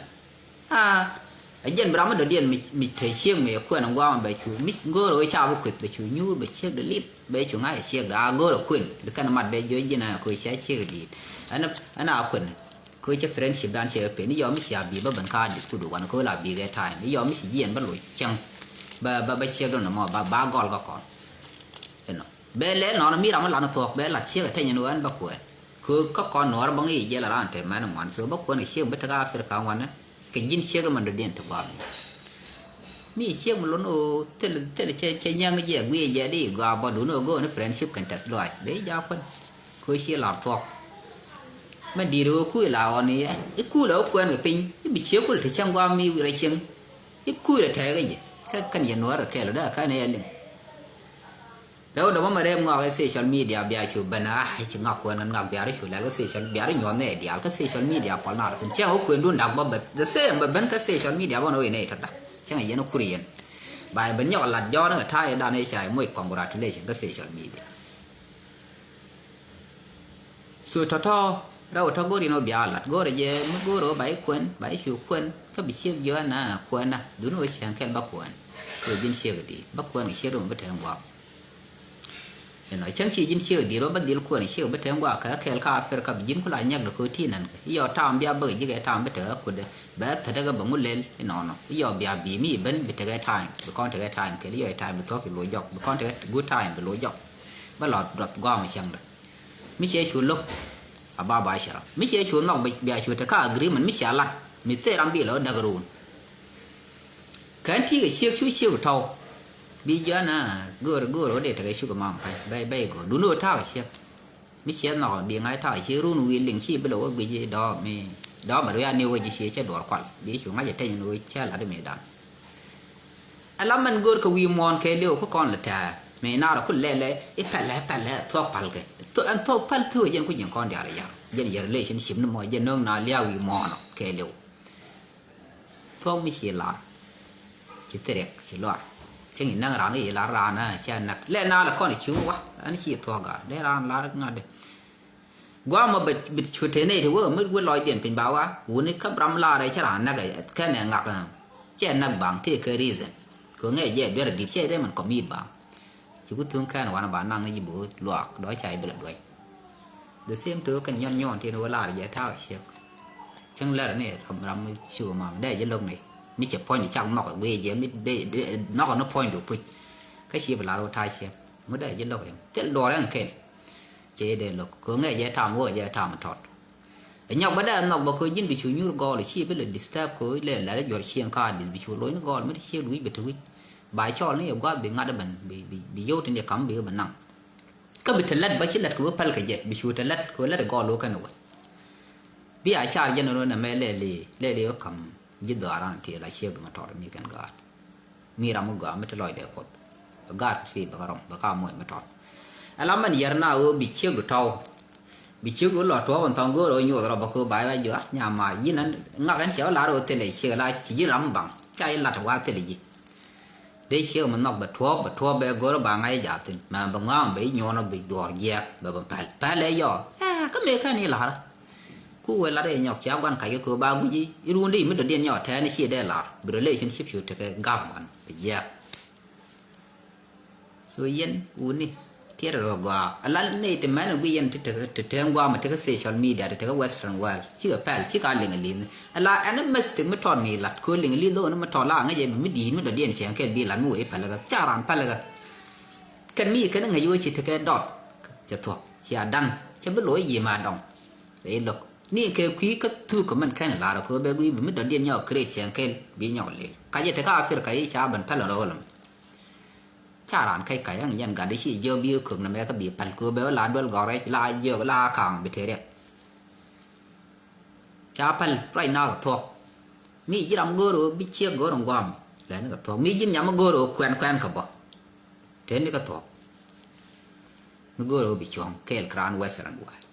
A jɛn bi ram mi dɔ̱diɛn mi te ciek mi kuɛn ŋuam bɛ cu mi go̱o̱r ɣöö ca bi kueth bɛ cu nyuur bɛ ciek dee lip bɛ cu ŋa̱c ciek dee a go̱o̱r ɛ kuën di kɛn mat bɛ jiɔ ji̱n a ko̱ cia ciek di̱i̱t. Ɛn a kuën ko̱ cɛ friendship dan cɛ pen i̱ yɔ mi cia bi bä ben ka dis ku du wan ko̱ la bi gɛ time i̱ yɔ mi ci jiɛn bä loc cäŋ. Bä bä bä ciek dɔn mɔ ba ba gɔl kä kɔn. Inɔ bɛ lɛ nɔn mi ram mi lan thuɔk bɛ lat ciek ɛ tɛny in ɣän bä kuɛn. Ko̱ kä kɔn nuɔr bä ŋi̱i̱c jɛ la ran te mɛn ŋuan so bä kuɛn ɛ ciek bä te ka Africa ŋuan. Kɛ ji̱n ciek mɛn dɔ̱diɛn ti guam. Mi ciek mi lon ɣöö thil thil cɛ cɛ nyäŋ jɛ guiɛ jɛ di gɔaa bɔ dun ɣöö go̱o̱n friendship kɛn tɛth luaac bɛ ja̱ kuɛn. Ko̱ cie lar thuɔk. Mɛ di̱i̱t ɣöö kui̱ la ɣɔn i̱ kui̱ la wä kuɛn kɛ piny i̱ bi ciek kul ti cäŋ guam mi rɛy cieŋ. I̱ kui̱ la tɛɛk i̱ jɛ kä kɛn yɛ nuɔ̱ɔ̱r kɛɛl ɔ dee kɛn yɛ liŋ. Rɛw dɔ̱mɔ mɛ rɛm ŋɔak ɛ social media bia cu ben a ci ŋak kuɛn ŋak bia ri cu lɛl kä social bia ri nyuɔth nɛ diaal kä social media pɔl nar thin cɛ ŋa kuendun dak bä bɛ the same bɛ ben kä social media bä nɔ inɛ itɔda cɛ ŋa yɛn kur yɛn. Ba yɛ ben nyɔk lat jɔɔn ŋa ta̱a̱ yɛ dan ɛ ca yɛ moc congratulation kä social media. So tɔ̱tɔ̱ rɛw tɔ̱ go̱r yɛn ɔ bia lat go̱r jɛ mi go̱r ɔ ba i̱ kuɛn ba i̱ cu kuɛn kä bi ciek jiɔn na kuɛn na duni ɔ cɛn kɛl ba kuɛn. Kɛ ji̱n ciek di ba kuɛn kɛ ciek di mɔ bi tɛn guak. Inɔ cäŋ ci ji̱n ciek di̱i̱r wä bä dhil kuɛn ciek bä te ŋuak kɛ kɛɛl ka Africa bi ji̱n kula nyɛk dɛ ko̱ ti nɛn kɛ iɔ tam bia bäk ji̱ kɛ tam bi tekɛ kudɛ bɛ thätdɛ kɛ bä ŋu lel inɔnɔ iɔ bia bi mi ben bi tekɛ time bi kɔn tekɛ time kɛl iɔ time bi thuɔk i̱ lo̱c jɔk bi kɔn tekɛ good time bi lo̱c jɔk. Bä lɔ duɔth gɔm cäŋdɛ mi cɛ cu lo̱k a ba ba cɛ rɔ mi cɛ cu nhɔk bia cu te ka agreement mi cɛ lat mi thee ram bi lɔ däk run. Kɛn ti̱i̱ kɛ ciek cu ciek tɔ̱w. Bi jɔn a go̱o̱r go̱o̱r wä dee tekɛ cuk mam pa̱ny bɛy bɛy go̱o̱r duni wä ta̱a̱ kɛ ciek. Mi ciɛ nhɔk bi ŋa̱c ta̱a̱ kɛ ciek run wi̱i̱ liŋ ci bi lɛ wä guic dɔ̱ɔ̱m mi dɔ̱ɔ̱m bɛ ruac ni wä ji̱ ciek cɛ duɔr kual bi cu ŋa̱c ɛ teny ni wä cɛ lat mi dan. Ala mɛn go̱o̱r kɛ wi̱i̱ muɔ̱ɔ̱n kɛ liw kä kɔn lɛ tɛ̱̈ɛ̱̈ mi naar ku lɛlɛ i̱ pɛlɛ pɛlɛ thuɔ̱k pal kɛ. Ɛn thuɔ̱k pal thuɔ̱k jɛn ku ji̱n kɔn diaal yar jɛn yɛ relationship ni mɔ jɛn no̱o̱ŋ na liaw wi̱i̱ muɔ̱ɔ̱n kɛ liw. Thuɔ̱k mi ci lar ci thiriɛk ci luar. Cäŋ i̱ näk raan i̱ lar raan cä näk lɛ na lɛ kɔn i̱ cuŋ wa ɛn ci thuɔ̱k gar dee raan lar ŋa̱t dee. Guamɔ bɛ bit cu te nɛy ti wä mi wä lɔcdiɛn piny ba wa wuni käp ram lar cä raan näk kɛn ɛ ŋak. Cɛ näk baŋ tëë kɛ reason kɛ ŋɛ jɛ duer dit cɛ dee mɛn kɔmit baŋ. Ci ku thuŋ kɛn wanɛ ba naŋ ni ji̱ bo̱o̱th luaak dɔ̱ ca ji̱ bi lɛ duäc. The same to kɛn nyɔn nyɔn tin wä lar jɛ ta̱a̱ ciek. Cäŋ lɛr ni ram ram mi cu mam dee ji̱ lo̱k ni mi cɛ puɔ̱ny cak nhɔk guiy jɛ mi dee nhɔk ni puɔ̱ny du puc. Kä ci bi lar wä ta̱a̱ ciek mi dee ji̱ lo̱k in thil duɔr ɛn ken. Cɛ dee lo̱k ko̱ ŋɛ jɛ tam wä jɛ tam tɔt. Ɛ nyɔk bä dee nhɔk bä ko̱ ji̱n bi cu nyuur gɔɔl ci bi lɛ disturb ko̱ lɛ lɛ juɔr cieŋ ka dis bi cu lo̱ny ni gɔɔl mi ti ciek du wi̱c bi ti wi̱c. Ba cɔɔl ni yɛ gua̱a̱th bi ŋa̱t ben bi bi bi yio̱w tin yɛ kam bi bi naŋ. Kä bi te lät bä ci lät kɛ wee päl kɛ jɛ bi cu te lät kɛ wee lät gɔɔl wee kɛn wee. Bi a car jɛn run ɛmɛ lɛli lɛli wee ka̱m ji̱ dhɔaran ti la ciek duma tɔr mi kɛn gaat. Mi ram mi gɔaa mi te lɔcdɛ kuɔth. Bɛ gaat ti bɛ kä rɔm bɛ ka moc mi tɔr. Ɛla mɛn yɛr na wee bi ciek du tɔw. Bi ciek du lɔ tuɔɔk in thɔŋ go̱o̱r wee nyoth rɔ bä kɛ wee ba wee jɔa nyama yi̱n ɛn ŋak ɛn cɛ wee lar wee thilɛ ciek la ci ji̱ ram baŋ ca ji̱ lat wa thilɛ ji̱. Dee ciek mi nhɔk bɛ tuɔɔk bɛ tuɔɔk bɛ go̱r ba ŋa̱c jaathin mɛ bɛ ŋɔaŋ bɛ i̱ nyuɔnɔ bi duɔɔr jiɛɛk bɛ bɛ päl päl ɛ yɔɔ. Ɛ kä mëë kɛn i̱ la̱rä. Ku wee lat i̱ nyɔk cia gua̱n kac kɛ köö ba gui̱c i̱ ruun dee i̱ mi dɔ̱diɛn nyɔk tɛɛn i̱ ci dee la̱r bi relationship cu tekɛ gam wan bɛ jiɛɛk. So yɛn wuni tiɛt rɔ gɔaa a lal nɛy ti mɛn a gui yɛn ti tekɛ ti tɛɛŋ guam ti kä social media ti tekɛ western world cikɛ pɛl cikɛ a liŋ a liŋ a la ɛn mɛs ti mi tɔt mi lat ko liŋ a liŋ dhok ni mi tɔt la ŋäc ɛ mi di̱i̱t mi dɔ̱diɛn cɛŋ kɛl bi lat mi wee pɛl kä ca ran pɛl kä. Kɛn mi kɛn ŋäc wee ci tekɛ dɔt cɛ thuɔk ci a dan cɛ bi loc yi ma dɔŋ. Ɛ lo̱k ni kɛ kui̱ kä thuk kɛ mɛn kɛn lar ko bɛ gui bi mi dɔ̱diɛn nyɔk create cɛŋ kɛl bi nyɔk lil ka jɛ tekɛ Africa yi ca ben pɛl rɔ lɔ mi. Ca raan kac kac ɛŋ jɛn gat i̱ ci jiök bi kök nɛmɛ kä bi päl kööbɛ wä la duel gɔk rɛc la jiök la ka̱a̱ŋ bi te riɛk. Ca päl ruac na kɛ thuɔ̱k. Mi ji̱ ram go̱o̱r ɣöö bi ciek go̱o̱r in gua̱a̱m lɛni kɛ thuɔ̱k mi ji̱n nyam mi go̱o̱r ɣöö kuɛn kuɛn kɛ bä. Teni kɛ thuɔ̱k mi go̱o̱r ɣöö bi cuɔ̱ŋ kɛɛl kɛ raan western world.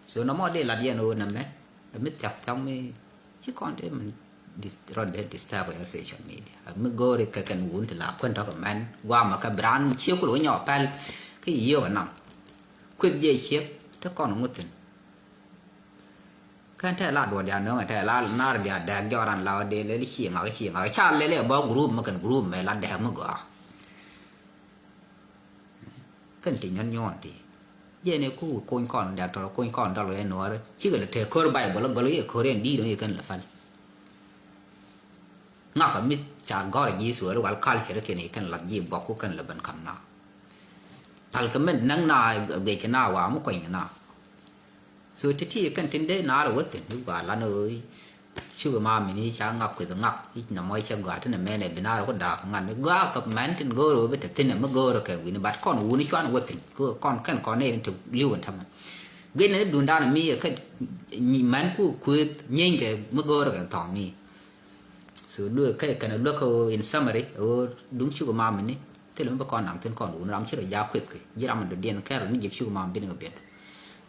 So nɔmɔ dee lat yɛn ɣöö nɛmɛ ɛ mi thia̱k thia̱k mi ci kɔn dee mi rɔt dee disturb ɛ social media ɛ mi go̱o̱ri kɛ kɛn wun ti la kuän tɔ̱ kɛ mɛn guamɛ kɛ bi raan ciek kul wä nyɔk pɛl. Kä yi yio̱k ɛ nam kueth jiɛ ciek te kɔn ŋuthin. Kɛn tɛ la duɔt dia nöŋɛ tɛ la nar dia dɛk jɔran la wä dee lɛl ci ŋak ci ŋak ca lɛl ɛ bä group mɛ kɛn group mɛ la dɛk mi gɔaa. Kɛn ti nyuɔn nyuɔn ti jɛ ni ku kuny kɔn dɛk tɔrɔ kuny kɔn dɔl wee nuɔri cikɛ lɛ tɛ kör Bible gɔl yɛ kör yɛn di̱i̱t yɛ kɛn lɛ pal. Ŋak mi ca gɔr ji̱ suɔri wal culture kɛn yɛ kɛn la ji̱ bɔk ku kɛn lɛ ben kam na. Pal kɛ mɛn näŋ na guic kɛ na wa mi kuany kɛ na. So ti ti kɛn tin dee naar wä thin i̱ gɔaa lan ɣöö i̱ cukɛ ma mini ca ŋak kueth ŋak i̱ nɔmɔ i̱ cɛ gɔaa tin ɛmɛn ɛ bi naar wä daak ŋak ni gɔaa kɛ mɛn tin go̱o̱r ɣöö bi te thin ɛmɛ go̱o̱r kɛ wi̱ni bat kɔn wuni cuan wä thin kɛ kɔn kɛn kɔn ni te li̱w ɛn tämɛ. Guic ni dundan mi ɛ kɛ mɛn ku kueth nyieeny kɛ mi go̱o̱r kɛ thɔŋ mi. So luek kɛ kɛn luek kɛ ɣöö in summary ɣöö duŋ cuk mam ni thil mi bi kɔn naŋ thin kɔn wun ram ci rɔ jak kueth kɛ ji̱ ram in dɔ̱diɛn kɛn rɔ ni ji̱k cuk mam bin kɛ biɛt.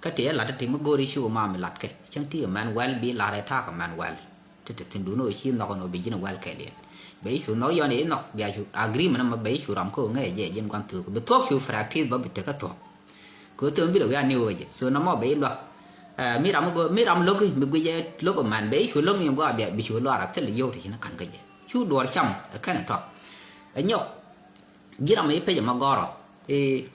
Kä ti ɛ lat ti mi go̱o̱ri cuk mam lat kɛ cäŋ ti kɛ mɛn wɛl bi lar ɛ ta̱a̱ kɛ mɛn wɛl. Ti ti thin dun ɣöö ci nhɔk ɛn ɣöö bi ji̱n wɛl kɛ liɛl bɛ i̱ cu nhɔk yɔn i̱ nhɔk bia cu agreement ɛmɔ bɛ i̱ cu ram kä ɣöö ŋäc ɛ jiɛn gua̱n thuk bi thuɔ̱k cu practice bä bi tekɛ thuɔ̱k. Kɛ thöm bi lɛ wi̱i̱ a niw kä jɛ so nɔmɔ bɛ i̱ luak. Mi ram mi go̱o̱r mi ram lo̱k mi guic ɛ lo̱k ɛ man bɛ i̱ cu lo̱k ni gɔaa bia bi cu luaar a thil yio̱w ti ci ni ka̱n kä jɛ cu duɔɔr cam ɛ kɛn ɛ tɔk. Ɛ nyɔk ji̱ ram i̱ pec ɛmɔ gɔɔrɔ i̱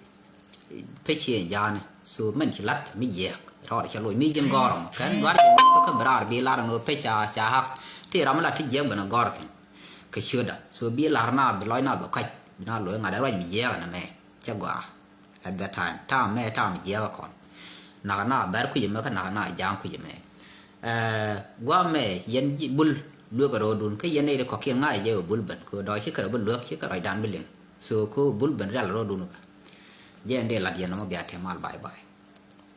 pec ci ɛ ja̱a̱ni so mɛn ci la̱t mi jiɛɛk rɔɔd cɛ loc mi ji̱n gɔɔrɔ mɔ kɛn gɔaar jɛ kä bi raar bi lar ɛn ɣöö pec ca ca hak ti ram mi la ti jiɛɛk ben ɛ gɔɔr thi̱n. Kɛ ciötdä so bi lar na bi lɔc na bi kac bi na loc ŋa̱t ɛ ruac mi jiɛɛk ɛn ɛmɛ. Cɛ gɔaa. At that time tam mɛ tam jiɛɛk kɔn. Nak na bɛr kui̱c mɛ kä nak na ja̱a̱ŋ kui̱c mɛ. Guam mɛ yɛn bul luek rɔɔdun kä yɛn nɛy ti kɔkiɛn ŋa̱c jɛ wä bul ben kɛ dɔ̱ ci kɛ rɔ bi luek ci kɛ rɔcdan bi liŋ. So kɛ wä bul ben rial rɔɔdun kä jɛ ɛn dee lat yɛn nɔmɔ bia tɛm mal bye bye.